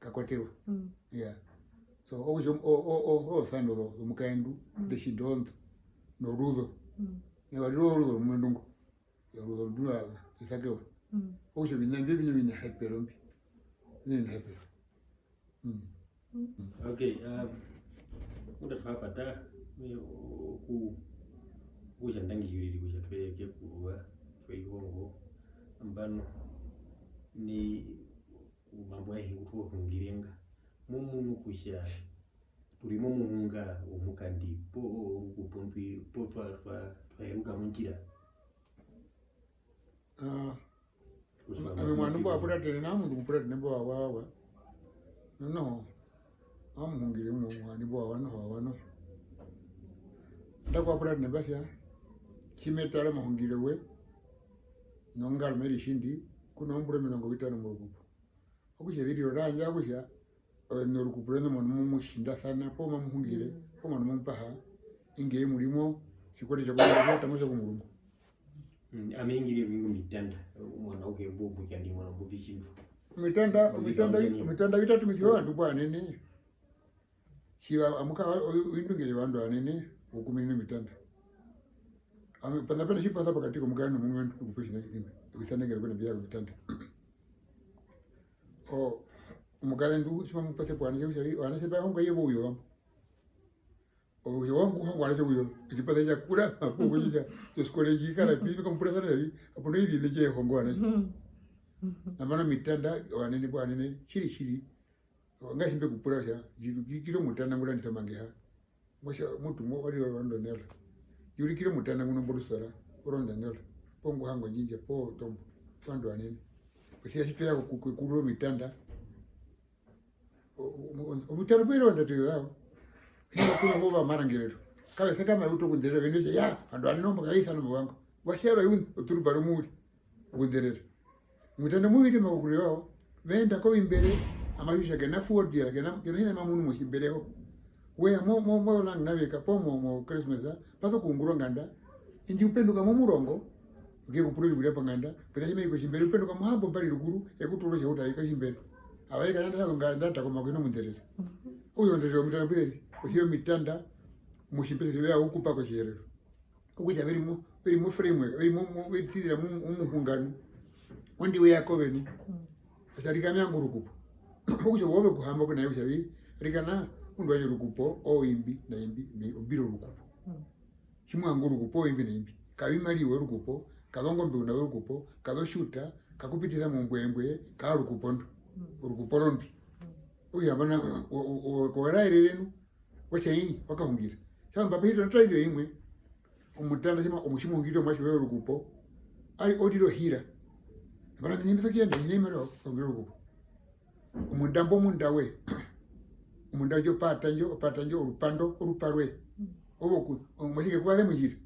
ka kwaterwa. Mm. Yeah. So, okutja o-, o-, o-, o-, ozosando zo-, zomukaendu, mm, nde tjinda ozondo, noruzo. Mm. Nai wa rira oruzo romurumendu ngo. Oruzo ndu rwa isakewa. Mm. Okutja oviṋa mbi oviṋa ovinahepero mbi. Oviṋa ovinahepero. Mm. Okay, um, ngunda twa pata, me-, oku-, okutja ndangi uriri kutja twe ya kekuruva, twe ihongo, nambano, ni, omambo ayehe ngu twa hungire nga, mo munu kutja tu ri momuhunga womukandi, poo, orukupo ndwi, poo twa, twa, twa heruka mondjira? Ah, ame omuano mbo wa puratene nao, omundu omupuratene mbo wa wa wa. Noho, ame omuhungire umwe omuano mbo wa wa noho, wa wa noho. Nda ku wa puratene mba tja, tji me tara omuhungire we, nongaro me ritjindi, ku nozombura omirongo vitano morukupo. Okutja eziriro randje okutja, ove norukupo rwene omuano mu mu tjindasana, poo mamu hungire, mm, poo omuano mu mu paha, inga e mu ri mo, tjikwete tja kuno, tja tanga otja komurungu. Mm, ame hungire ovingi omitanda, omuano auhe mbo, mbo kandi omuano mbu vi tjindwa. Omitanda, omitanda, omitanda vitatu omitjiwa ovandu mbo vanene. Tjiva amu kara oyo, oindunge yovandu ovanene vokuminina omitanda. Ami, pena, pena tji pa sa pokati komukazendu nomurumendu okupe otjiṋa tjimwe, okusanekera kuna mbi ya komitanda. O, omukazendu tji mamu pese po ovanatje kutja vi, ovanatje mba hongwa i ye vouyova mbo. Ouyova ngu hongwa ovanatje vouyova, otjipata tja kura, mapu kutja tjoskole tji kara pi, vi kamupurasana kutja vi, kape na oiri ine tji ya hongwa ovanatje. Mhm. Mhm. Nambano omitanda, ovanene poo ovanene, tjiri, tjiri, Ngahino mbe ku pura kutja, yurikira omutanda ngu randisa omangeha. Mo tja, mutu mo, wa rira orondonera. Yurikira omutanda nguno mbo rustora, orondonera. Poo ngu hanga ondjindja, poo tombo, ovandu ovanene. Posi ya tji twe ya oku-, oku-, okukurura omitanda, o-, o-, o-, omitanda pe ri ozondatu zao. Tji mba pura mbo va marangerero. Kave sekama ve utu okunderera, ve ndu tja, ya, ovandu ovanene ombo kave isana omavango. Va tjarwa i uṋe, oturupa romuuri. Okunderera. Omutanda mu vite omakukuriro wao, ve enda kovimbere, ama tjiwa kutja ke na fuo diera, ke na, ke na tjiṋa tji ma munu motjimbere ho. We ya mo, mo, mo lang naveka, poo mo, mo Christmas, pa sokuungura onganda, indi u penduka momurongo, u ke kupura ovikurya ponganda, posi ya tji ma i kotjimbere, u penduka mohambombari rukuru, e ku tuura otja u tare kotjimbere. Ava i kayanda tja zonga nda takuma ku hi na omunderera. Okutja onderera yomutanda pu ze ri, posi ya omitanda, motjimbere tjove au kupa kotjiherero. Okutja ve ri mo, ve ri mo framework, ve ri mo, mo, ve ri mo, momuhungano. Ondi we ya kove nu. Mm. Asa rika me vanga orukupo. Okutja ove okuhamba kuna ye kutja vi, rika na, mundu wandje orukupo, oimbi, na imbi, me, ombiro orukupo. Mm. Tji mo vanga orukupo, oimbi na imbi. Kavimariva orukupo, kazongombe u na zo orukupo, kazotjuta, kakupitisa mombwembwe, kaarukupo ndo. Mm. Orukupo rombi. Mm. Okutja nambano, o, o, o, ko raerere nu, Wa tja ii, wa kahungira. Tjazumba pe hita ondazu imwe, omutanda tjima, omu-, tji mu hungirire omuatje woye orukupo, ai, o rire ohira. Nambano ami hi na imbi sa okuyenda, hi na imariva yokukahungira orukupo. Omunda mbo omunda we. Omunda ndjo opaata ndjo, opaata ndjo, orupando, orupa rwe. Mm. Owo ku, omuatje ke ku vaze mondjira.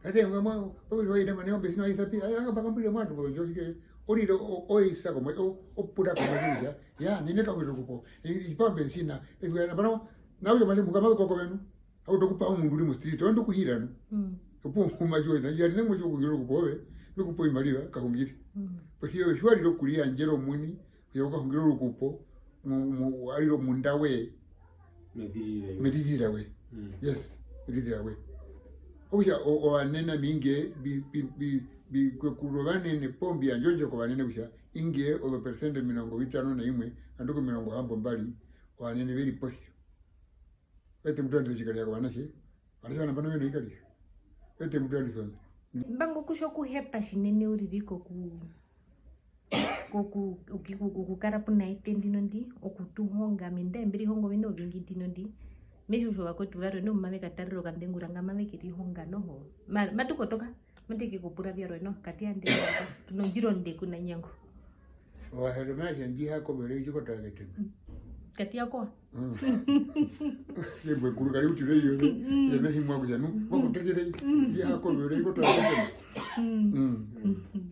Ate, mwa, mwa, pa kuri wa ita mane ombe sino aisapi, ai, aka pa kambulire mwandu, ngo, ndjo, hike, o rire, o, o isa komwe, o, o pura komwe, kutja, ya, nene kahuriro kupo, e, ipa ombe nsina, e, nambano, na uyo mase muka mazo koko venu, auto kupa omundu uri mu street, ondo kuhira, no? Mm. Opuwo muma jo, na, ya, nene mwe jo kuhira kupo, ove, me kupo imariva, kahungire. Mm. Posi ya, ove, tji wa rire okuri yandjera omuini, Kuya okukahungira orukupo, mu, mu, arire omunda we. Medidira we. Medidira we. Mm. Yes, medidira we. Okutja, o-, ovanene ami inge, bi, bi, bi, bi, kwekurura ovanene, poo mbi yandja ondjoko kovanene kutja, inge ozoperesende omirongo vitano na imwe, ngandu komirongo hambombari, ovanene ve ri posia. Ete mutu andisa otjikariha kovanatje, ovanatje va nambano ve novikariha. Ete mutu andisa ondi. Mba ngo kutja okuhepa tjinene uriri koku-, koku-, oku-, oku-, okukara puna eṱe ndino ndi, okutuhonga, ami nandarire mbe rihonga oviṋa ovingi ndino ndi, me tjiwa kutja ovakwetu varwe noho mave katarera okandengura nga mave kerihonga noho. Ma-, matu kotoka, matu ke kupura vyarwe noho, kati yandje, tu nondjira onde ku na Nyangu. Ovaherero mave tja, ndji ha kovere, ndji kotoka ketemba. Mm. Kati ya koha. Mm. Siempre kuru kari utire yo, mm, ye me himwa kutja, nu, mm, wa kutekere, mm, ndji ha kovere, ndji kotoka ketemba. Mm. Mm. Mm.